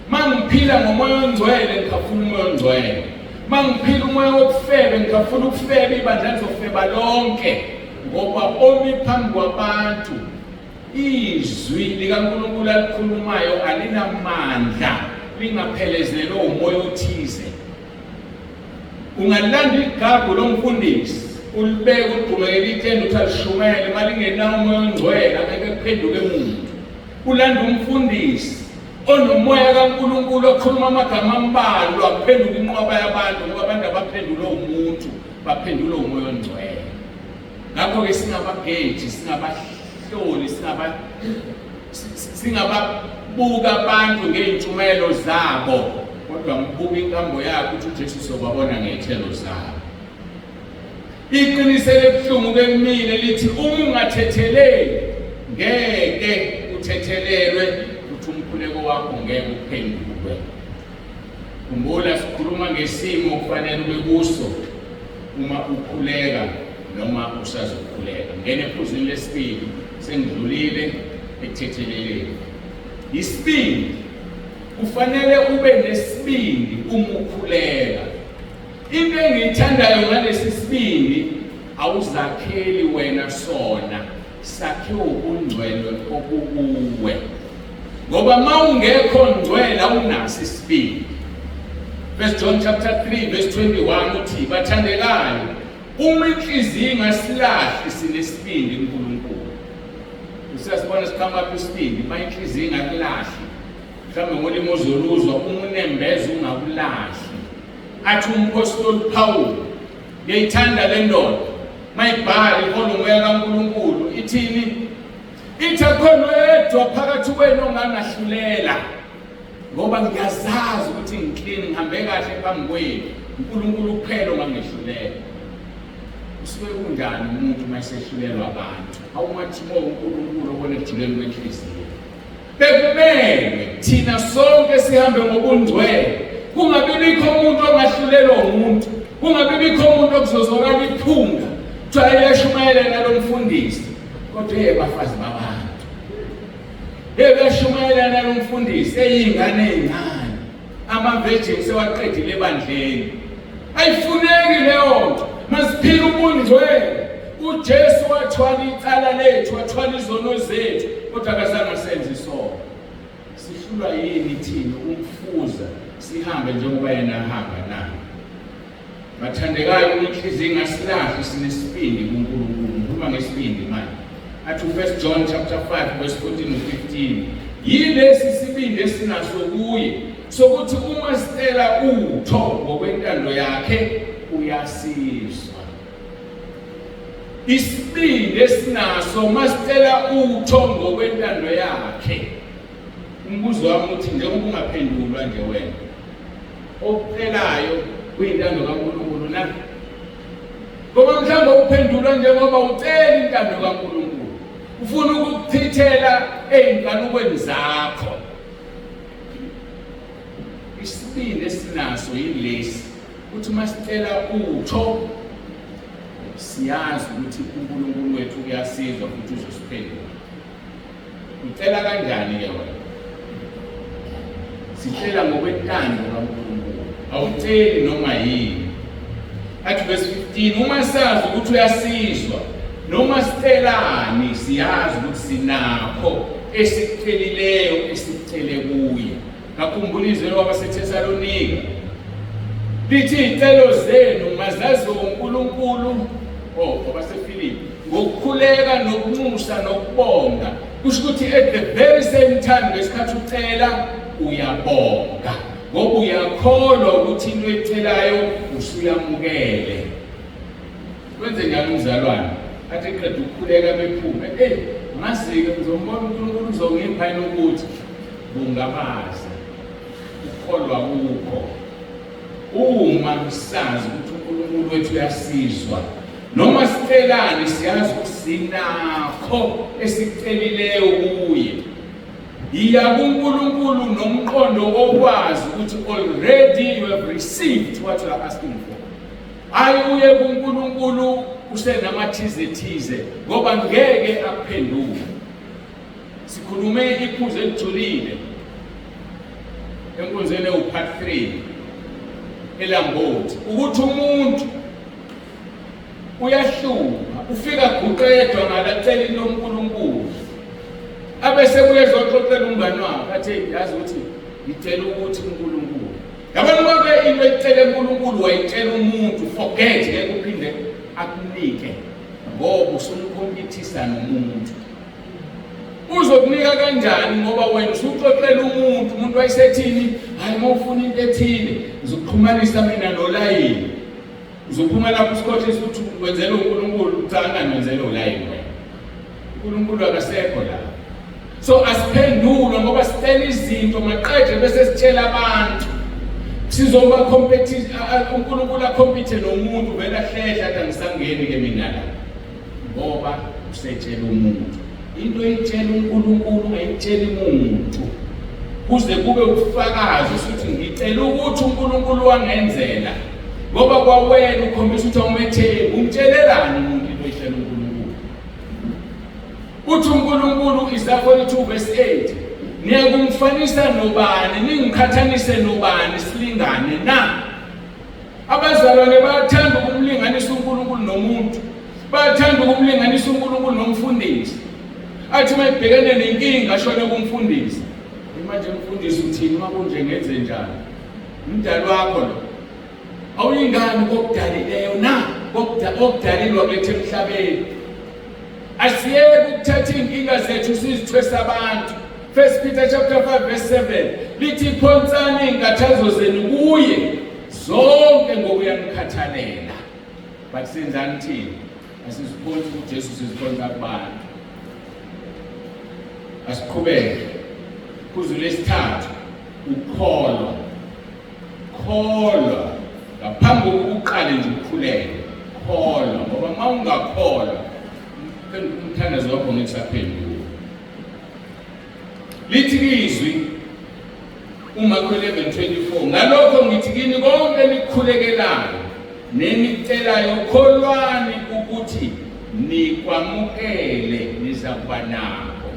Mangiphila ngomoya ongcwele ngikhafula umoya ongcwele. Mangiphila umoya wokufebe ngikhafula ukufeba, ibandla lizofeba lonke ngoba omi phambi kwabantu izwi likaNkulunkulu alikhulumayo alinamandla lingaphelezelwe umoya othize. Ungalanda igagu lomfundisi ulibeke uligqumekele itende uthi alishumele, uma lingenawo umoya ongcwele angeke kuphenduke muntu. Ulanda umfundisi onomoya kaNkulunkulu okhuluma amagama ambalwa kuphenduka inqwaba yabantu, ngoba abantu abaphendulwe umuntu, baphendulwe umoya ongcwele. Ngakho-ke singabageji, singabahloli, singababuka abantu ngey'ntshumayelo zabo, kodwa ngibuka inkambo yakhe ukuthi uJesu sobabona ngey'thelo zabo. Iqiniso elibuhlungu ke kumina lithi uma ungathetheleli ngeke uthethelelwe, futhi umkhuleko wakho ngeke uphendulwe. Khumbula, sikhuluma ngesimo okufanele ube kuso uma ukhuleka noma usazokhuleka. Ngene ephuzwini lesibili, sengidlulile ekuthetheleleni. Isibindi, kufanele ube nesibindi uma ukhuleka. Into engiyithandayo ngalesi sibindi, awuzakheli wena sona, sakhiwe ubungcwele obukuwe. Ngoba uma ungekho ngcwele awunaso isibindi. First John chapter 3 verse 21 uthi, bathandekayo, uma inhliziyo ingasilahli sinesibindi kuNkulunkulu. Usiyasibona siqhamuka isibindi, uma inhliziyo ingakulahli, mhlawumbe ngolimi ozoluzwa, uma unembeza ungakulahli. Athi umphostoli Paul, ngiyayithanda le ndoda mayibhala ihola umoya kaNkulunkulu, ithini? Ithi akhona oyedwa phakathi kwenu ongangahlulela, ngoba ngiyazazi ukuthi ngiclean, ngihambe kahle phambi kwenu. uNkulunkulu kuphela ongangehlulela. Usuke kunjani umuntu uma esehlulelwa abantu? How much more uNkulunkulu obona ekujuleni kwenhliziyo. Bekumele thina sonke sihambe ngobungcwele, kungabi bikho umuntu ongahlulelwa umuntu, kungabi bikho umuntu okuzozwakala iphunga kuthiwa eyashumayela nalo mfundisi, kodwa eye bafazi babantu, ebeyashumayela nalo mfundisi eyingane ey'ncane, ama-virgin sewaqedile ebandleni. Ayifuneki leyo nto, masiphile ubungcwele. uJesu wathwala icala lethu, wathwala izono zethu, kodwa akazange asenze isono. Sihlulwa yini thina ukumfuza? Sihambe njengoba yena ahamba na? Bathandekayo, uma inhliziyo ingasilahli, sinesibindi kuNkulunkulu. Ngikhuluma ngesibindi manje. Athi u-1 John chapter 5 verse 14 no 15, yilesi sibindi esinaso kuye sokuthi uma sicela utho ngokwentando yakhe uyasizwa. Isibindi esinaso uma sicela utho ngokwentando yakhe. Umbuzo wami uthi, njengoba ungaphendulwa nje wena, okucelayo kuyintando kaNkulunkulu na? Ngoba mhlawumbe uphendulwa njengoba ucela intando kaNkulunkulu, ufuna ukukuchithela ey'nkanukweni zakho. Isibindi esinaso yilesi, ukuthi uma sicela utho siyazi ukuthi uNkulunkulu wethu uyasizwa futhi uzosiphendula. Ucela kanjani ke wena? Sicela ngokwentando kaNkulunkulu. Awuceli noma yini. Athi verse 15, uma sazi ukuthi uyasizwa noma sicelani, siyazi ukuthi sinakho esikucelileyo esikucele kuye. Ngakhumbula izwi kwabaseThesalonika lithi iy'celo zenu mazaziwe uNkulunkulu, oh, kwabaseFilipi, ngokukhuleka nokunxusa nokubonga. Kusho ukuthi at the very same time ngesikhathi ucela uyabonga, ngoba uyakholwa ukuthi into oyicelayo usuyamukele. Kwenze njani umzalwane athi eqeda ukukhuleka bephume, eyi ngazi-ke ngizombona uNkulunkulu uzongipha yini ukuthi bungabaza ukukholwa kukho. Uma sazi ukuthi uNkulunkulu wethu uyasizwa noma sicelani, siyazi ukuthi sinakho esikucelileyo kuye. Yiya kuNkulunkulu nomqondo okwazi ukuthi already you have received what you are asking for. Hayi uye kuNkulunkulu usenamathize thize, ngoba ngeke akuphendule. Sikhulume iphuzu elijulile enkonzweni ewu-part 3 eLambothi, ukuthi umuntu uyahlupha, ufika guqedwa ngalacela into uNkulunkulu, abese kuye ezoxoxela umngane wakhe athi yazi ukuthi ngicela ukuthi uNkulunkulu. Yabona, uma ke into ecele uNkulunkulu wayitshela umuntu, forget, ngeke uphinde akunike, ngoba usumkhompithisa nomuntu. Uzokunika kanjani ngoba wena usuxoxela umuntu, umuntu wayesethini, hayi uma ufuna into ethile ngizokuxhumanisa mina nolayini. Uzophuma lapho usikhohlisa ukuthi wenzela uNkulunkulu, cha, ngani wenzela ulayini wena. uNkulunkulu akasekho la. So asiphendulwe ngoba sicela izinto maqede bese sitshela abantu. Sizoba competition, uNkulunkulu a-compete nomuntu, vele ahlehla athi angisangeni ke mina la, ngoba usetshela umuntu. Into eyitshela uNkulunkulu ungayitsheli umuntu kuze kube ubufakazi usuthi ngicela ukuthi uNkulunkulu wangenzela, ngoba kwawena ukhombisa ukuthi awumethembi. Umtshelelani umuntu into oyitshela uNkulunkulu? Uthi uNkulunkulu, Isaya 42 verse 8, niyakumfanisa nobani, ningiqhathanise nobani, silingane na? Abazalwane bayathanda ukumlinganisa uNkulunkulu nomuntu, bayathanda ukumlinganisa uNkulunkulu nomfundisi. Athi uma ebhekene nenkinga ashone kumfundisi, manje mfundisi uthini uma kunje, ngenze njani? Umdali wakho lo, awuyingani kokudalileyo na, kokudalilwa kulethe emhlabeni? Asiyeke ukuthatha iy'nkinga zethu sizithwesa abantu. First Peter chapter 5 verse 7 lithi phonsani iy'nkathazo zenu kuye zonke ngokuyanikhathalela. But senzani thina? Asiziphonsi kuJesu, siziphonsa kubantu. Asiqhubeke. Phuzu lesithathu, ukukholwa. Kholwa ngaphambi kokuba uqale nje ukukhuleka, kholwa, ngoba uma ungakholwa umthandazo wakho ngeke usaphenduka. Lithi izwi uMarko 11:24, ngalokho ngithi kini, konke nikukhulekelayo nenikucelayo, kholwani ukuthi nikwamukele, nizakuba nakho.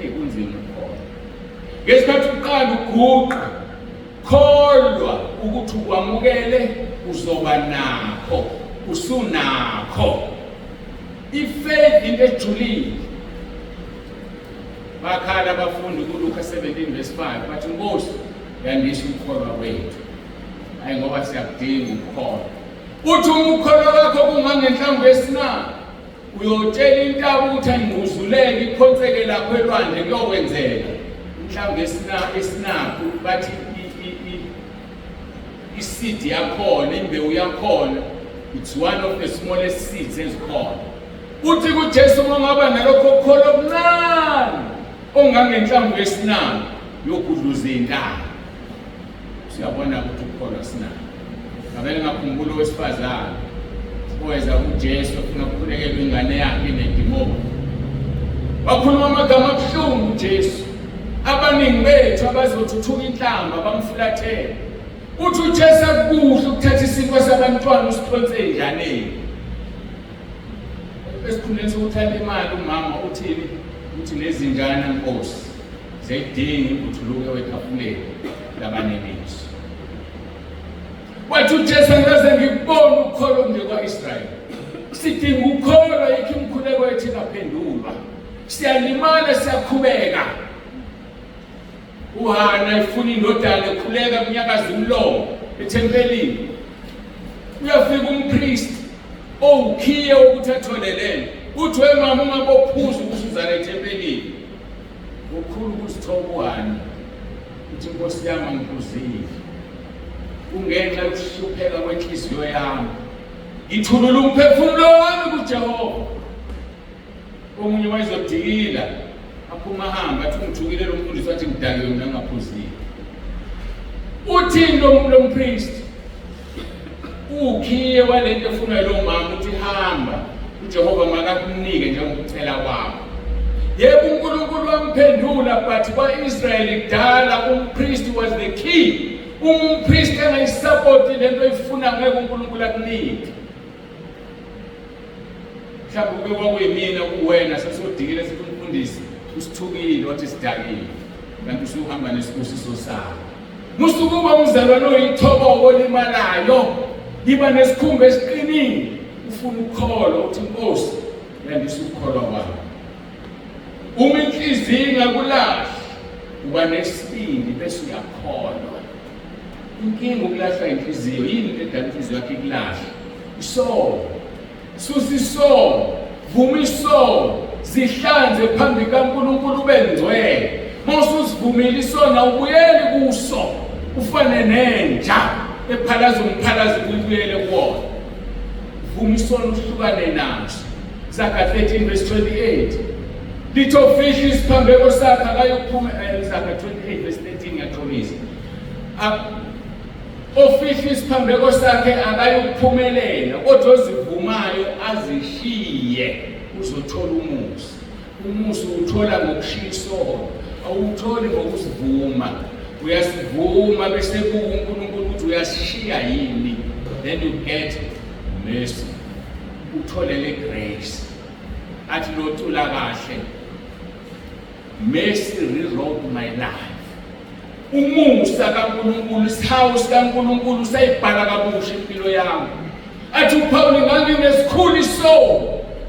Hey, kunzima ukukholwa. Ngesikhathi uqala uguqa, kholwa ukuthi ukwamukele, uzoba nakho, usunakho. I-faith into ejulile. Bakhala abafundi kuLuka 17 verse 5, bathi, Nkosi, Yandisa ukukholwa kwethu. Hayi ngoba siyakudinga ukukholwa. Uthi uma ukukholwa kwakho kungangenhlamvu yesinaka, uyotshela intaba ukuthi ayingquzuleke iphonseke lapho elwandle kuyokwenzeka. Inhlamvu esinakho bathi i-seed yakhona, imbewu yakhona, it's one of the smallest seeds ezikhona. Uthi kuJesu uma ungaba nalokho kukholwa okuncane ongangenhlamvu yesinaka yogudluza intaba. Siyabona ukuthi ukukholwa sinako. Ngavele ngakhumbula owesifazane oweza kuJesu efuna ukukhulekelwa ingane yakhe inedimoni. Wakhuluma amagama abuhlungu uJesu. Abaningi bethu abazothuthuka inhlamba bamfulathela. Uthi uJesu akukuhle ukuthatha isinkwa sabantwana usiphonse enjaneni. Esikhundleni sokuthanda imali umama uthini? Uthi nezinjana Nkosi ziyayidinga imbuthuluko wetafuleni labaniniso. Wathi uJesu angikaze ngikubone ukukholwa nje kwa-Israyeli. Sidinga ukukholwa yikho imikhuleko yethu ingaphendulwa. Siyalimala siyakhubeka. UHana ifuna indodana ekhuleka kunyakaza umlomo ethempelini. Uyafika umpristi owukhiye wokuthi athole lento. Uthi wemama ungabophuza ukuthi uzala ethempelini. Ngokukhulu ukuzithoba uHana uthi inkosi yami angiphuzile. Kungenxa yokuhlupheka kwenhliziyo yami. Ngithulula umphefumulo wami kuJehova. Omunye wayezodikila aphuma ahambe athi ungithukile lo mfundisi wathi ngidakiwe mina ngingaphuzile. Uthini lo lo mpristi? Ukhiye walento efunwa lo mama uthi hamba uJehova makakunike njengokucela kwakho. Yebo uNkulunkulu wamphendula but kwa-Israyeli kudala umpristi was the key. Uma umpristi engayisapoti lento oyifuna ngeke uNkulunkulu akunike. Mhlawumbe kube kwakuyimina kuwena sesodikile sithi umfundisi usithukile wathi sidakile kanti usuhamba nesibusiso sakho. Musukuba umzalwane oyithoboko olimalayo, yiba nesikhumba esiqinile, ufuna ukukholwa uthi Nkosi yandisa ukukholwa kwami. Uma inhliziyo ingakulahli uba nesibindi bese uyakholwa. Inkinga ukulahlwa inhliziyo yini into edala inhliziyo yakho ikulahla? Isono. Susa isono, vuma isono, zihlanze phambi kaNkulunkulu ube ngcwele. Uma usuzivumile isono awubuyeli kuso, ufane nenja ephalaza umphalazo ubuyele kuwona. Vuma isono uhlukane naso. Zaga 13 verse 28. Lithi ofihla isiphambeko sakhe akayokuphuma Zaga 28 verse 13 ngiyaxolisa. Ofihla isiphambeko sakhe akayukuphumelela, kodwa ozivumayo azishiye uzothola umusa. Umusa uwuthola ngokushiya isono, awuwutholi ngokusivuma. Uyasivuma bese buka uNkulunkulu ukuthi uyasishiya yini, then you get mercy, uthole le grace. Athi locula kahle, mercy rewrote my life. Umusa kaNkulunkulu, isihawu sikaNkulunkulu sayibhala kabusha impilo yami. Athi uPawuli nganginesikhulu isono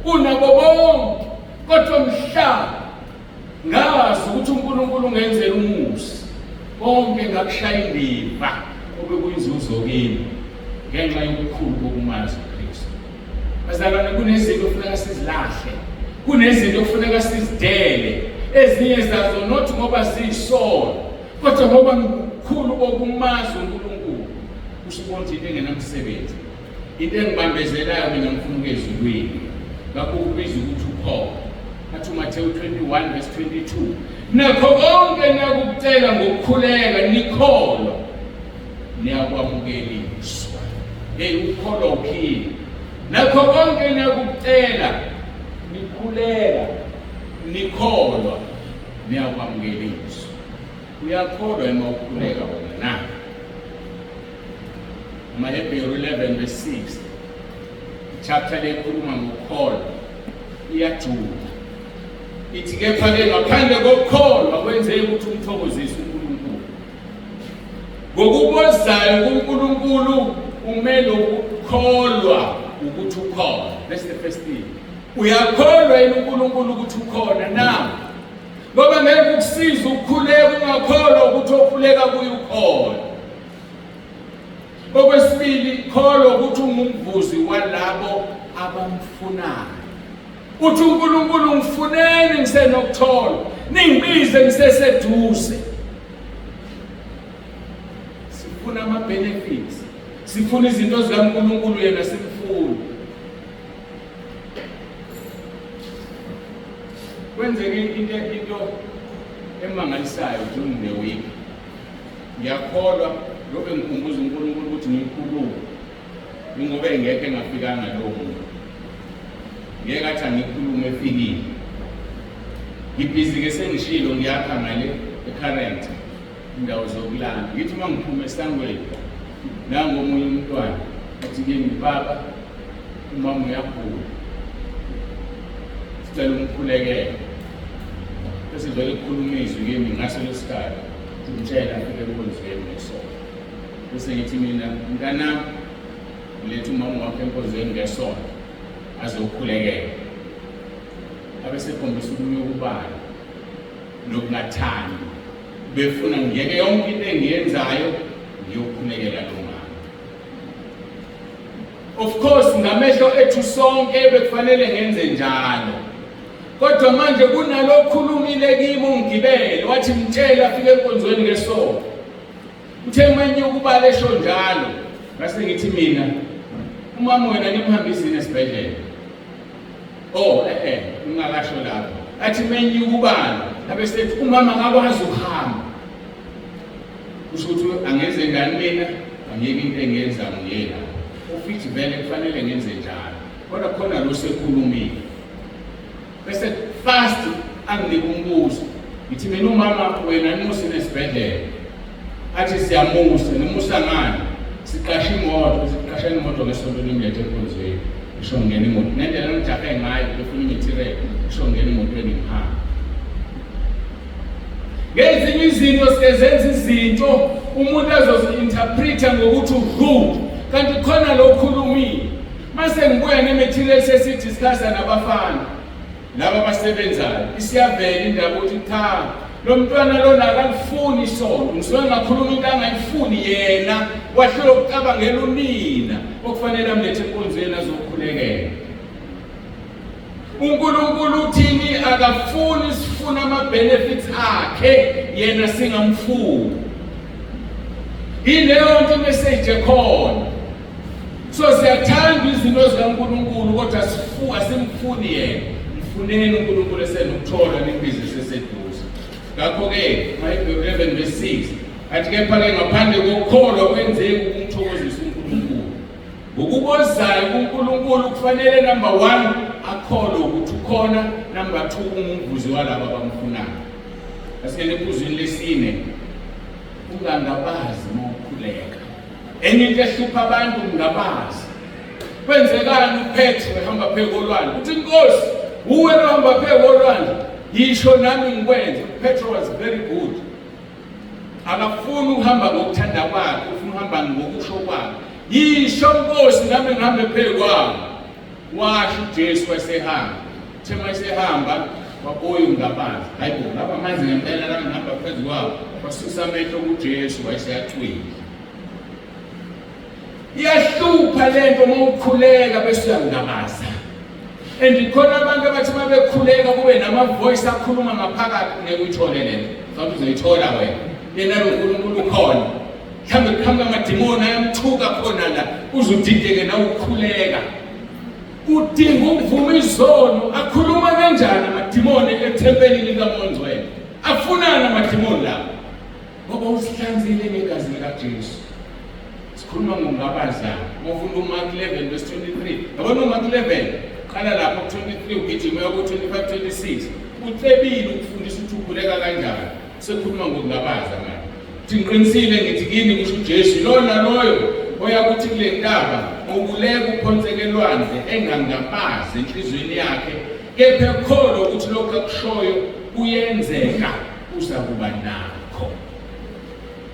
kunabo bonke, kodwa mhla ngazi ukuthi uNkulunkulu ungenzela umusa, konke ngakushaya indiva obekuyinzuzo kimi ngenxa yobukhulu bokumazi uKristu. Bazalwane, kunezinto okufuneka sizilahle, kunezinto okufuneka sizidele, ezinye zazo not ngoba ziyisono, kodwa ngoba ngobukhulu bokumazi uNkulunkulu usubona ukuthi into engenamsebenzi, into engibambezelayo mina ngifuna ukuya ezulwini. Ngakho kubiza ukuthi ukhona. Athi uMathewu 21 verse 22, nakho konke niyakukucela ngokukhuleka nikholwa niyakwamukeliswa. Hey, ukukholwa uphile. Nakho konke niyakucela nikhuleka nikholwa niyakwamukeliswa. Uyakholwa uma ukhuleka wena na? AmaHebheru 11 verse 6 chapter lekhuluma ngokukholwa iyajula ithi kepha-ke ngaphandle kokukholwa kwenzeki ukuthi umthokozise uNkulunkulu. Ngokubozayo kuNkulunkulu umele ukukholwa ukuthi ukhona. That's the first thing. Uyakholwa yini uNkulunkulu ukuthi ukhona na? Ngoba ngeke ukusize ukukhuleka ungakholwa ukuthi okhuleka kuye ukhona. Okwesibili, kholwa ukuthi ungumvuzi walabo abamfunayo. Uthi uNkulunkulu ngifuneni ngisenokuthola, ningibize ngiseseduze. Sifuna ama-benefits, sifuna izinto zikaNkulunkulu, yena simfuni. Kwenzeke into emangalisayo during the week. Ngiyakholwa lobe ngikhumbuza uNkulunkulu ukuthi ngikhulume ingoba engekho engafikanga lowo muntu. Ngeke athi angikhulume efikile. Ngibhizi-ke sengishilo ngiyakha ngale e-current indawo zokulala. Ngithi uma ngiphuma esangweni nangu omunye umntwana athi kimi, baba umama uyagula, sicela umkhulekele. Bese vele kukhuluma izwi kimi ngaso lesikhathi, ngitshela afike enkonzweni ngesonto. Bese ngithi mina, mntanami, ngiletha umama wakho enkonzweni ngesonto azokhulekela. Abesekhombisa ukunyukubala nokungathandi, befuna ngiyeke yonke into engiyenzayo ngiyokhulekela lo mama. Of course ngamehlo ethu sonke bekufanele ngenze njalo, kodwa manje kunalokhulumile kimi ungigibele wathi mtshele afike enkonzweni ngesonto. Uthe manye ukubala esho njalo, ngase ngithi mina, umama wena nimhambisile esibhedlela? Oh, eh eh, ungakasho lapho. Athi menye ukubala, abesethi umama akakwazi ukuhamba. Kusho ukuthi angenze njani mina? Angiyeke into engiyenza ngiyena. Ufithi vele kufanele ngenze njalo. Kodwa khona lo sekhulumile. Bese fast anginike umbuzo. Ngithi mina umama wena nimusile esibhedlela. Athi siyamusa, nimusa ngani? Siqashe imoto, siqashe imoto ngesonto nimlethe enkonzweni. Ngisho ngena imoto. Nendlela engijahe ngayo befuna imithirele, ngisho ngena emotweni ngihamba. Ngezinye izinto sike zenza izinto umuntu azozi-interpreta ngokuthi urude, kanti khona lo khulumile. Mase ngibuya ne-material sesiyi-discussa nabafana laba abasebenzayo, isiyavela indaba ukuthi cha, lo mntwana lona akalifuni isonto. Ngisuke ngakhuluma into angayifuni yena, wahlula ukucabangela unina okufanele amlethe enkonzweni azokhulekela. uNkulunkulu uthini? Akafuni sifuna ama-benefits akhe, yena singamfuni. Ileyo nto imessage ekhona. So siyathanda izinto zikaNkulunkulu kodwa asimfuni yena. Mfuneni uNkulunkulu esenokuthola, nimbize seseduze. Ngakho-ke Mahebheru 11 verse 6 athi kepha-ke ngaphandle kokukholwa kwenzeki ukumthokozisa uNkulunkulu. Ngokubozayo kuNkulunkulu kufanele number 1 akholwe ukuthi ukhona, number 2 ungumvuzi walabo abamfunayo. Asingene ephuzwini lesine, ungangabazi uma ukhuleka. Enye into ehlupha abantu ungabazi. Kwenzekani uPetru ehamba phezu kolwandle? Uthi Nkosi, uwe lohamba phezu kolwandle, yisho nami ngikwenze. Petro was very good. Akafuni ukuhamba ngokuthanda kwakhe, ufuna ukuhamba ngokusho kwakhe. Yisho Nkosi nami ngihambe phezu kwawo. Washo uJesu wayesehamba. Uthe uma esehamba wabuya ungabazi. Hayi bo, ngaba amanzi ngempela la ngihamba phezu kwawo. Wasusa amehlo kuJesu wayeseyacwila. Iyahlupha lento uma ukhuleka bese uyangabaza. And khona abantu abathi uma bekhuleka kube nama-voice akhuluma ngaphakathi, ngeke uyithole lento. Mhlawumbe uzoyithola wena. Yena lo Nkulunkulu ukhona. Mhlawumbe kuqhamuka amadimoni ayamthuka khona la, uze udideke nawe ukhuleka. Udinga ukuvuma izono. Akhuluma kanjani amadimoni ethempelini likaMongcwele? Afunani amadimoni lapho? Ngoba usihlanzile ngegazi likaJesu. Sikhuluma ngokungabaza. Uma ufunda uMark 11 verse 23, yabona uMark 11 qala lapho ku-23 ugijima uya ku-25 26, ucebile ukufundisa ukuthi ukhuleka kanjani. Sekhuluma ngokungabaza manje. Uthi ngiqinisile ngithi kini, kusho uJesu, lona loyo oya kuthi kule ntaba ukuleka uphonseke elwandle engangabazi enhliziyweni yakhe, kepha ekholwa ukuthi lokhu akushoyo kuyenzeka, uzakuba nakho.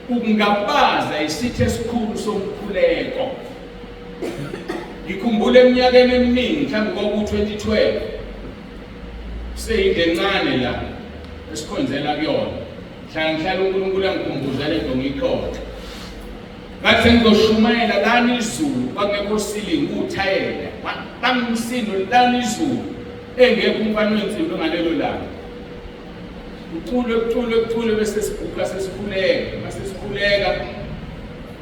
Ukungabaza isitha esikhulu somkhuleko. Ngikhumbula eminyakeni eminingi, mhlawumbe kwaku-2012, kuseyindlu encane la Esikhonzela kuyona. Hlala ngihlala uNkulunkulu angikhumbuza lento ngiyixoxe. Ngathi sengizoshumayela lana izulu kwakungekho ceiling kuthayela. Bangumsindo lana izulu engekho umfana wensimbi ngalelo langa. Kuculwe kuculwe kuculwe bese siguqa sesikhuleka. Mase sikhuleka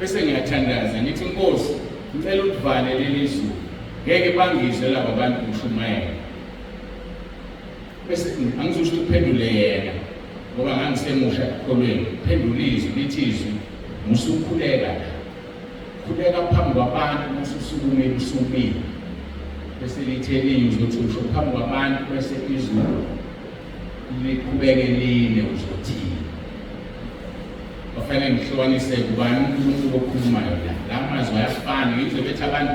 bese ngiyathandaza ngithi Nkosi ngicela ulivale leli zulu. Ngeke bangizwe laba bantu ngishumayela. Bese angizusho ukuthi uphendule yena ngoba ngangisemusha ekukholweni. Phendula izwi lithi izwi musukhuleka la. Khuleka phambi kwabantu mususukumile usumile. Bese lithe elinye uzothi usho phambi kwabantu bese izulu liqhubeke line uzothini. Bafanele ngihlukanise kubani uNkulunkulu okhulumayo la. La mazwi ayafana ngizwe bethi abantu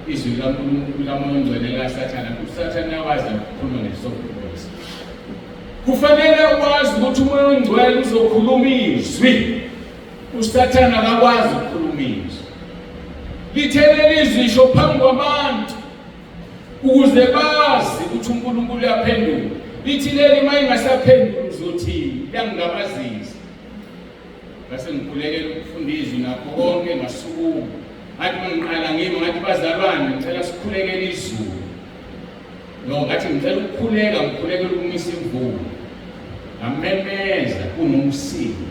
izwi likaNkulunkulu likaMoya oNgcwele likaSathane. USathane uyakwazi ukukhuluma nge-soft voice. Kufanele wazi ukuthi uMoya oNgcwele uzokhuluma izwi. USathane akakwazi ukukhuluma izwi. Lithe leli izwi isho phambi kwabantu ukuze bazi ukuthi uNkulunkulu uyaphendula. Lithi leli uma ingasaphenduli uzothini? Liyangingabazisa. Ngase ngikhulekela ukufunda izwi nakho konke ngasukuma. Ngathi mangiqala ngima ngathi bazalwane ngicela sikhulekele izulu. No ngathi ngicela ukukhuleka ngikhulekela ukumisa imvula. Ngamemeza kunomsindo.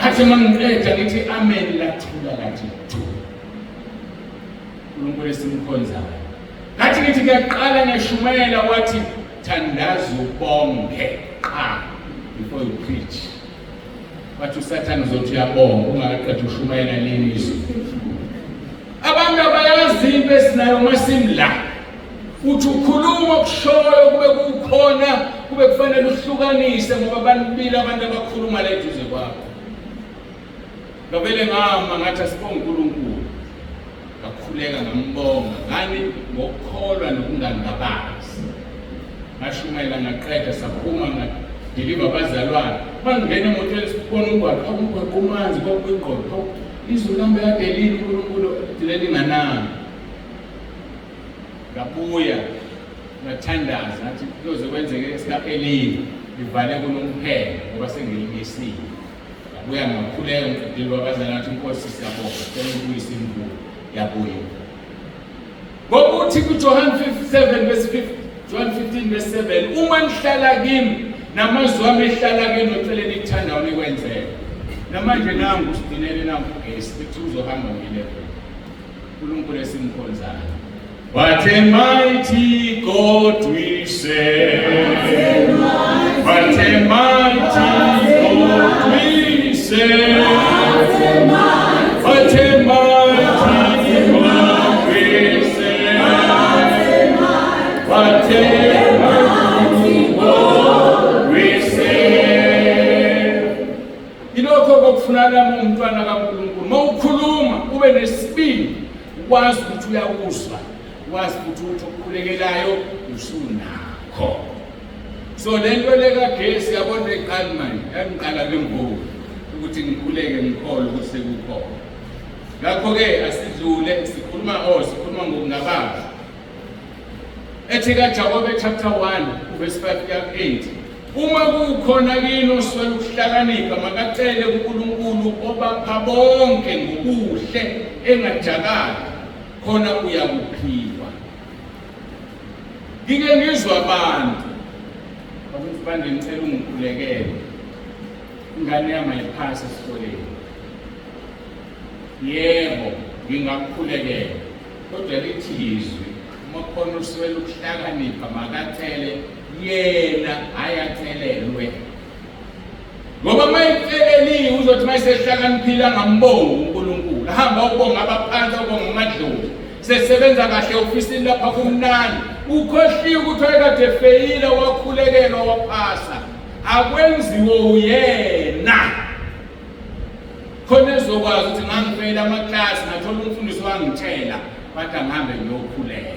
Ngathi mangiqeda ngithi amen lathula lathi thu. uNkulunkulu esimkhonzayo. Ngathi ngithi ngiyaqala ngishumayela wathi thandaza ubonge qha before you preach. Wathi uSathane uzothi uyabonga ungakaqedi ushumayela lini izwi. Abantu abayazi into esinayo masimla. Uthi ukhuluma okushoyo kube kukhona kube kufanele uhlukanise ngoba banibili abantu abakhuluma la eduze kwakho. Ngavele ngama ngathi asibonge uNkulunkulu. Ngakhuleka ngambonga ngani ngokukholwa nokungangabazi. Ngashumayela ngaqeda saphuma ngadiliva abazalwane. Mangingena emotweni sibona umgwaqo, umgwaqo umanzi kwakuyingqondo. Izulu lambe kade lini uNkulunkulu lelinganani. Ngabuya ngathandaza ngathi kuyoze kwenzeke esika-Eliya livale kunomphela ngoba sengilimisile. Ngabuya ngakhuleka ngiqedile wabazali ngathi inkosi siyabonga cela ukubuyisa imvula yabuya. Ngokuthi kuJohn 7 verse 5 John 15 verse 7 uma nihlala kimi namazwi ami ehlala kini ocela enikuthandayo nikwenzele. Namanje nangu usidinele nangu ugesi bethi uzohamba nge-11. uNkulunkulu esimkhonzayo. What a mighty God we serve. What a mighty God we serve. What a mighty God we serve. What a mighty God we serve. Ilokho kokufunana umntwana kaNkulunkulu. Mawukhuluma ube nesibindi ukwazi ukuthi uyakuzwa, wazi ukuthi ukuthi okukhulekelayo usunakho. So le nto le kagesi yabona iqali manje, yangiqala ngemvula ukuthi ngikhuleke ngikholwe ukuthi sekukhona. Ngakho-ke asidlule sikhuluma oh sikhuluma ngokungabaza. Ethi kaJakobe chapter 1 uverse 5 kuya 8 uma kukhona kini oswele ukuhlakanipha makacele kuNkulunkulu obapha bonke ngobuhle engajakali khona uyakuphiwa. Ngike ngizwa abantu bakuthi bande ngicela ungikhulekele ingane yami ayiphasi esikoleni. Yebo, ngingakukhulekela kodwa lithi izwi uma khona uswele ukuhlakanipha makacele yena hhayi acelelwe ngoba uma eceleliwe uzothi uma esehlakaniphile angambongi uNkulunkulu ahamba ubonga abaphansi obonga amadlozi sesebenza kahle ofisini lapha kumnandi ukhohliwe ukuthi wayekade efeyile wakhulekelwa waphasa akwenziwe uyena khona ezokwazi ukuthi ngangifeyila amaklasi ngathola umfundisi wangitshela bathi angihambe ngiyokhuleka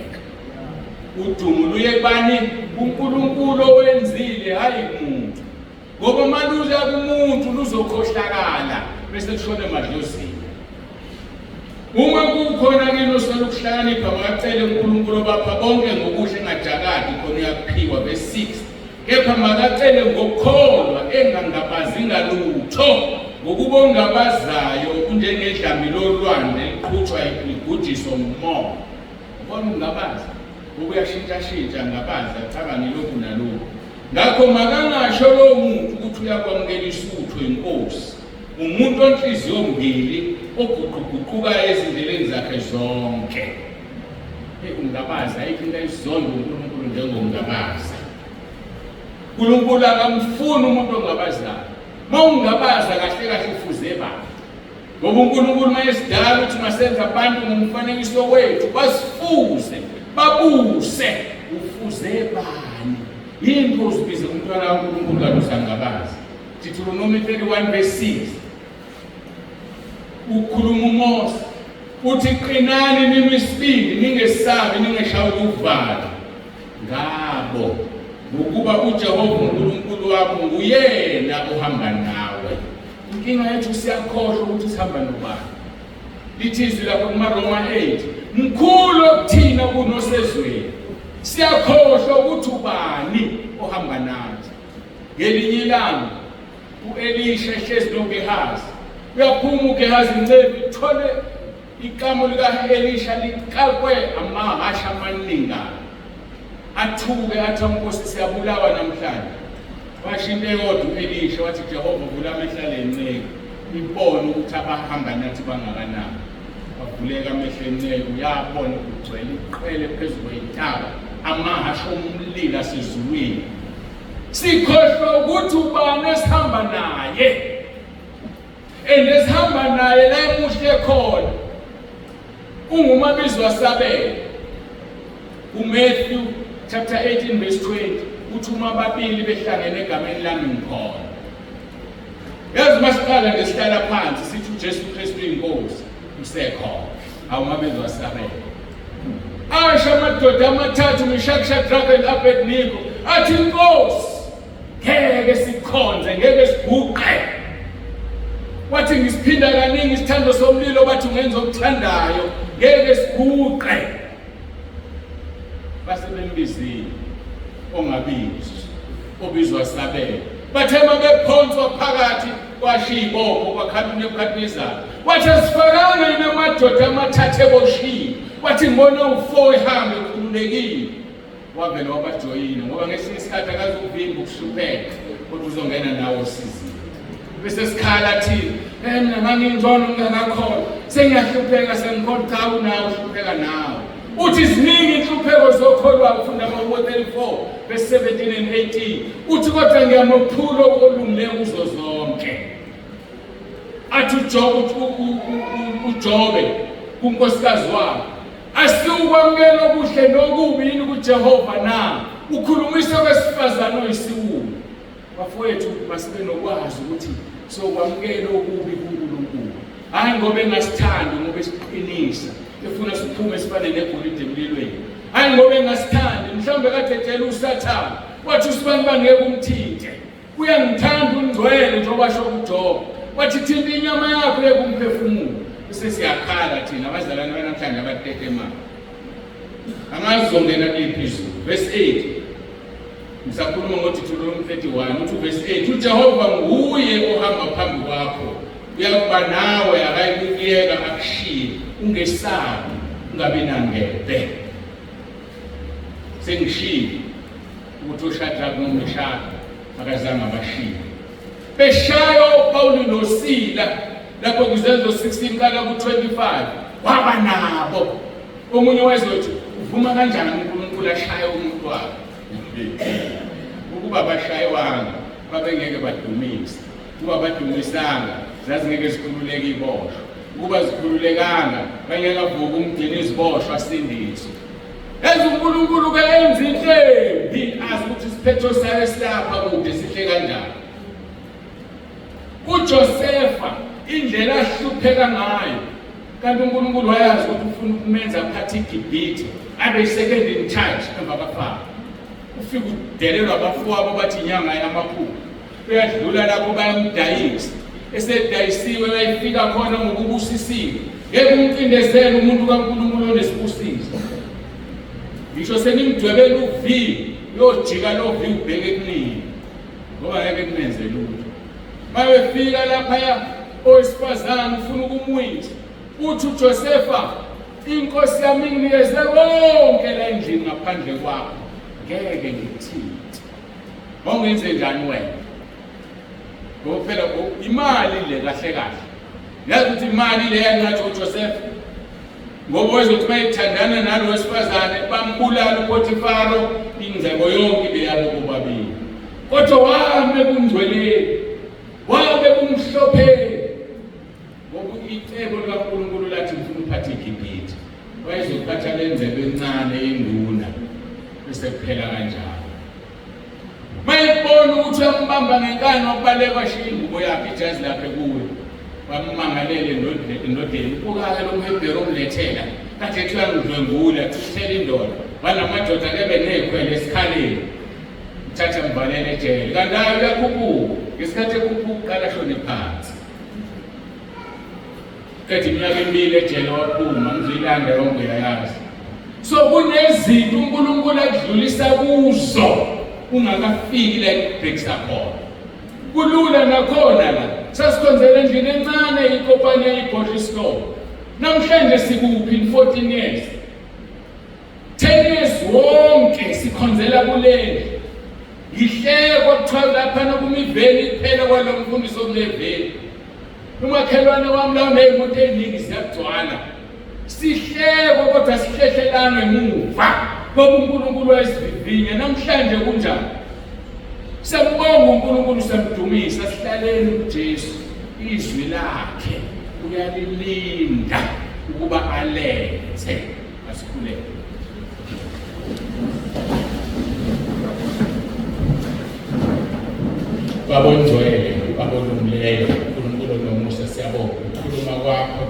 udumo luye kubani kuNkulunkulu owenzile hayi kumuntu ngoba uma luya kumuntu luzokhohlakala bese kushona emadlozini uma kukhona kini oswela ukuhlakanipha makacele uNkulunkulu obapha bonke ngokuhle engajakadi khona uyakuphiwa verse 6. Kepha makacele ngokukholwa engangabazi ngalutho, ngokuba ongabazayo unjengedlambi lolwandle eliqhutshwa ligujiswa ngumoya. Ubona ukungabaza, ngoba uyashintshashintsha angabaza, acabange lokhu nalokhu. Ngakho makangasho lowo muntu ukuthi uyakwamukela isutho inkosi, umuntu onhliziyo mbili oguquguqukayo ezindleleni zakhe zonke. Hey, ungabaza ayikho into ayizonda uNkulunkulu njengokungabaza. uNkulunkulu akamfuni umuntu ongabazayo. Uma ungabaza kahle kahle ufuze bani? Ngoba uNkulunkulu uma esidala uthi masenze abantu ngomfanekiso wethu basifuze, babuse. Ufuze bani? Yini uzibize umntwana kaNkulunkulu kanti usangabaza? Deuteronomy 31 verse 6. Ukhuluma uMose uthi qinani nimi isibindi ningesabi ningeshawi uvalo ngabo ngokuba uJehova uNkulunkulu wakho nguyena ohamba nawe. Inkinga yethu siyakhohlwa ukuthi sihamba nobani. Lithi izwi lapho kumaRoma 8, mkhulu okuthina kunosezweni. Siyakhohlwa ukuthi ubani ohamba nathi. Ngelinye ilanga u-Elisha ehlezi noGehazi, uyaphuma uGehazi inceku ithole ikamo lika-Elisha likakwe amahhashi amaningana. Athuke athi nkosi siyabulawa namhlanje. Washo into eyodwa u-Elisha wathi Jehova vula amehlo ale nceku ibone ukuthi abahamba nathi bangakanani. Wavuleka amehlo enceku yabona kugcwele iqhele phezu kwentaba amahhashi omlilo asezulwini. Sikhohlwa ukuthi ubani esihamba naye. And esihamba naye la emuhle khona ungumabizo asabele. UMatthew chapter 18 verse 20 uthi uma ababili behlangene egameni lami ngikhona. Yazi masiqala nje sihlala phansi sithi uJesu Kristu inkosi usekhona. Awumabizo asabele. Asho amadoda amathathu Meshach, Shadrach and Abednego athi inkosi ngeke sikhonze ngeke siguqe. Wathi ngisiphinda kaningi isithando somlilo bathi ungenza okuthandayo ngeke siguqe. Base bembizile ongabizwa obizwa sabele. Bathe mabephonswa phakathi kwashiya ibopho kwakhala uNebukadnezari. Wathi asifakanga yini amadoda amathathu eboshiwe. Wathi ngibona u-four ehambe ekhululekile. Wavele wabajoyina ngoba ngesinye isikhathi akazukuvimba ukuhlupheka kodwa uzongena nawe osizini. Bese sikhala thina, eh mina ngangingcono ngingakakholwa, sengiyahlupheka sengikholwa cha unawe uhlupheka nawe. Uthi ziningi inhlupheko zokholwa ufunda amaHubo 34 verse 17 and 18. Uthi kodwa ngiyamophula olungileyo kuzo zonke. Athi uJobe kunkosikazi wakhe asiwukwamukela okuhle nokubi yini kuJehova na? Ukhulumisa kwesifazane oyisiwula. Bafowethu masibe nokwazi ukuthi sokwamukela okubi kuNkulunkulu. Hhayi ngoba engasithandi ngoba esiqinisa, efuna siphume sifane negolide emlilweni. Hhayi ngoba engasithandi, mhlawumbe kade etshela uSathane, wathi usibani bani ngeke umthinte. Uyangithanda ungcwele njengoba asho kuJobe. Wathi thinta inyama yakho yeke umphefumulo. Bese siyakhala thina abazalwane banamhlanje abatetemayo. Angazi uzongena kuliphi izulu. Verse 8. Ngisakhuluma ngoDeuteronomy 31 uthi verse 8 uJehova nguye ohamba phambi kwakho uyakuba nawe akayikuyeka akushiye ungesabi ungabi nangebhe. Sengishilo ukuthi uShadrach noMeshach akazange abashiye. Beshaya uPawulu noSila lapho kuzenzo 16 qala ku-25 waba nabo. Omunye wayezothi uvuma kanjani uNkulunkulu ashaye umuntu wakhe? Ukuba bashaywanga babengeke badumise. Ukuba badumisanga zazingeke zikhululeke iboshwa. Ukuba zikhululekanga bangeke avuke umgcini iziboshwa asindiswe. Yazi uNkulunkulu ke enza into embi azi ukuthi isiphetho sayo silapha kude sihle kanjani. UJosefa indlela ahlupheka ngayo kanti uNkulunkulu wayazi ukuthi ufuna ukumenza aphathe iGibhithe abe second in charge emva kaFaro. Ufika udelelwa abafowabo bathi inyanga yamaphupho. Uyadlula lapho bayamdayisa. Esedayisiwe bayifika khona ngokubusisiwe. Ngeke umcindezele umuntu kaNkulunkulu onesibusiso. Ngisho senimdwebela uV. Uyojika lo vi ubheke kunini ngoba ngeke kumenze lutho. Mabefika laphaya owesifazane ufuna ukumwisa. Uthi uJosefa, inkosi yami inginikeze konke la endlini ngaphandle kwakho. Ngeke ngikuthinte. Wawungenze njani wena? Ngoba phela imali le kahle kahle. Yazi ukuthi imali le yanqatshwa uJosefa. Ngoba wayezothi uma ethandana nalo wesifazane bambulala uPotifaro, ingcebo yonke ibe yabo bobabili. Kodwa wame kungcweleni, wame kumhlopheni. Ngoba icebo likaNkulunkulu lathi ngifuna uphathe iGibhithe. Wayezophatha le ngcebo encane yenduna bese kuphela kanjalo. Mayebona ukuthi uyambamba ngenkani wabaleka washiya ingubo yakhe ijazi lakhe kuye. Wammangalela endodeni. Ubuka-ke lo mHebheru omlethela. Kade ethi uyangidlwengula, cisithela indoda. Banamadoda kebe nekhwele esikhaleni. Mthatha mvalele ejele. Kanti hayi uyakhuphuka. Ngesikhathi ekhuphuka uqala ashone phansi. Qeda iminyaka emibili ejele waphuma, ngizoyilanda yonke uyayazi. So kunezinto uNkulunkulu akudlulisa kuzo ungakafiki la ekubhekisa khona. Kulula nakhona la. Sasikhonzela endlini encane ikopane ibhodla isikole. Namhlanje sikuphi in 14 years? 10 years wonke sikhonzela kulendlu. Ngihlekwa kuthiwa laphana kumiveni kuphela kwalo mfundisi okuleveni. Umakhelwane wami la uney'moto ey'ningi ziyagcwala. Sihlekwa kodwa sihlehlelanga emuva ngoba uNkulunkulu wayesivivinya. Namhlanje kunjani? Siyambonga uNkulunkulu, siyamdumisa, sihlaleni kuJesu. Izwi lakhe uyalilinda ukuba alenze. Asikhuleke. Baba ongcwele, Baba olungileyo, uNkulunkulu onomusa, siyabonga ukukhuluma kwakho.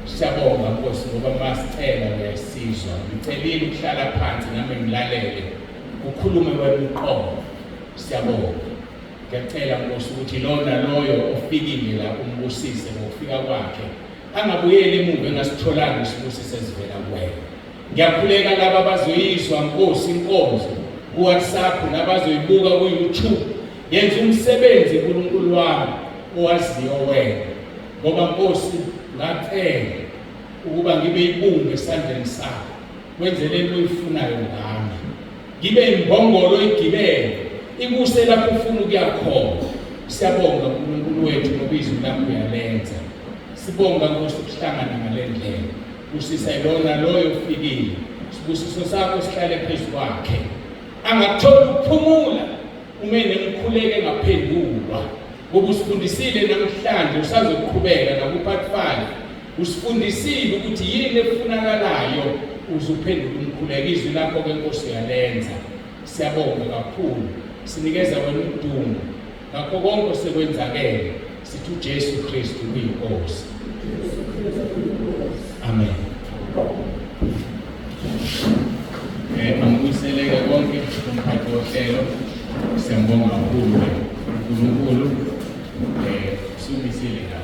Siyabonga Nkosi ngoba masicela uyasizwa. Ngicelile ukuhlala phansi nami ngilalele. Ukhulume wena uqobo. Siyabonga. Ngiyacela Nkosi ukuthi lona loyo ofikile la umbusise ngokufika kwakhe. Angabuyeli emuva engasitholanga isibusiso esivela kuwena. Ngiyakhuleka laba abazoyizwa Nkosi inkonzo kuWhatsApp nabazoyibuka ku-YouTube. Yenza umsebenzi uNkulunkulu wami owaziyo wena. Ngoba Nkosi ngacela ukuba ngibe ibungu esandleni sakho. Wenze lento oyifunayo ngami. Ngibe imbongolo oyigibele ikuse lapho ufuna ukuya khona. Siyabonga uNkulunkulu wethu ngoba izwi lakho uyalenza. Sibonga Nkosi ukuhlangana ngale ndlela. Busisa lona loyo ofikile. Sibusiso sakho sihlale phezu kwakhe. Angakutholi ukuphumula uma enemkhuleko engaphendulwa. Ngoba usifundisile namhlanje usazoqhubeka nakupart 5. Usifundisile ukuthi yini efunakalayo uze uphendule umkhuleko. Izwi lakho ke Nkosi uyalenza. Siyabonga kakhulu. Sinikeza wena udumo. Ngakho konke osekwenzakele sithi uJesu Kristu uyiNkosi. Amen. Angibuyiseleke konke umphathi wohlelo. Siyambonga kakhulu uNkulunkulu. Sumisile la.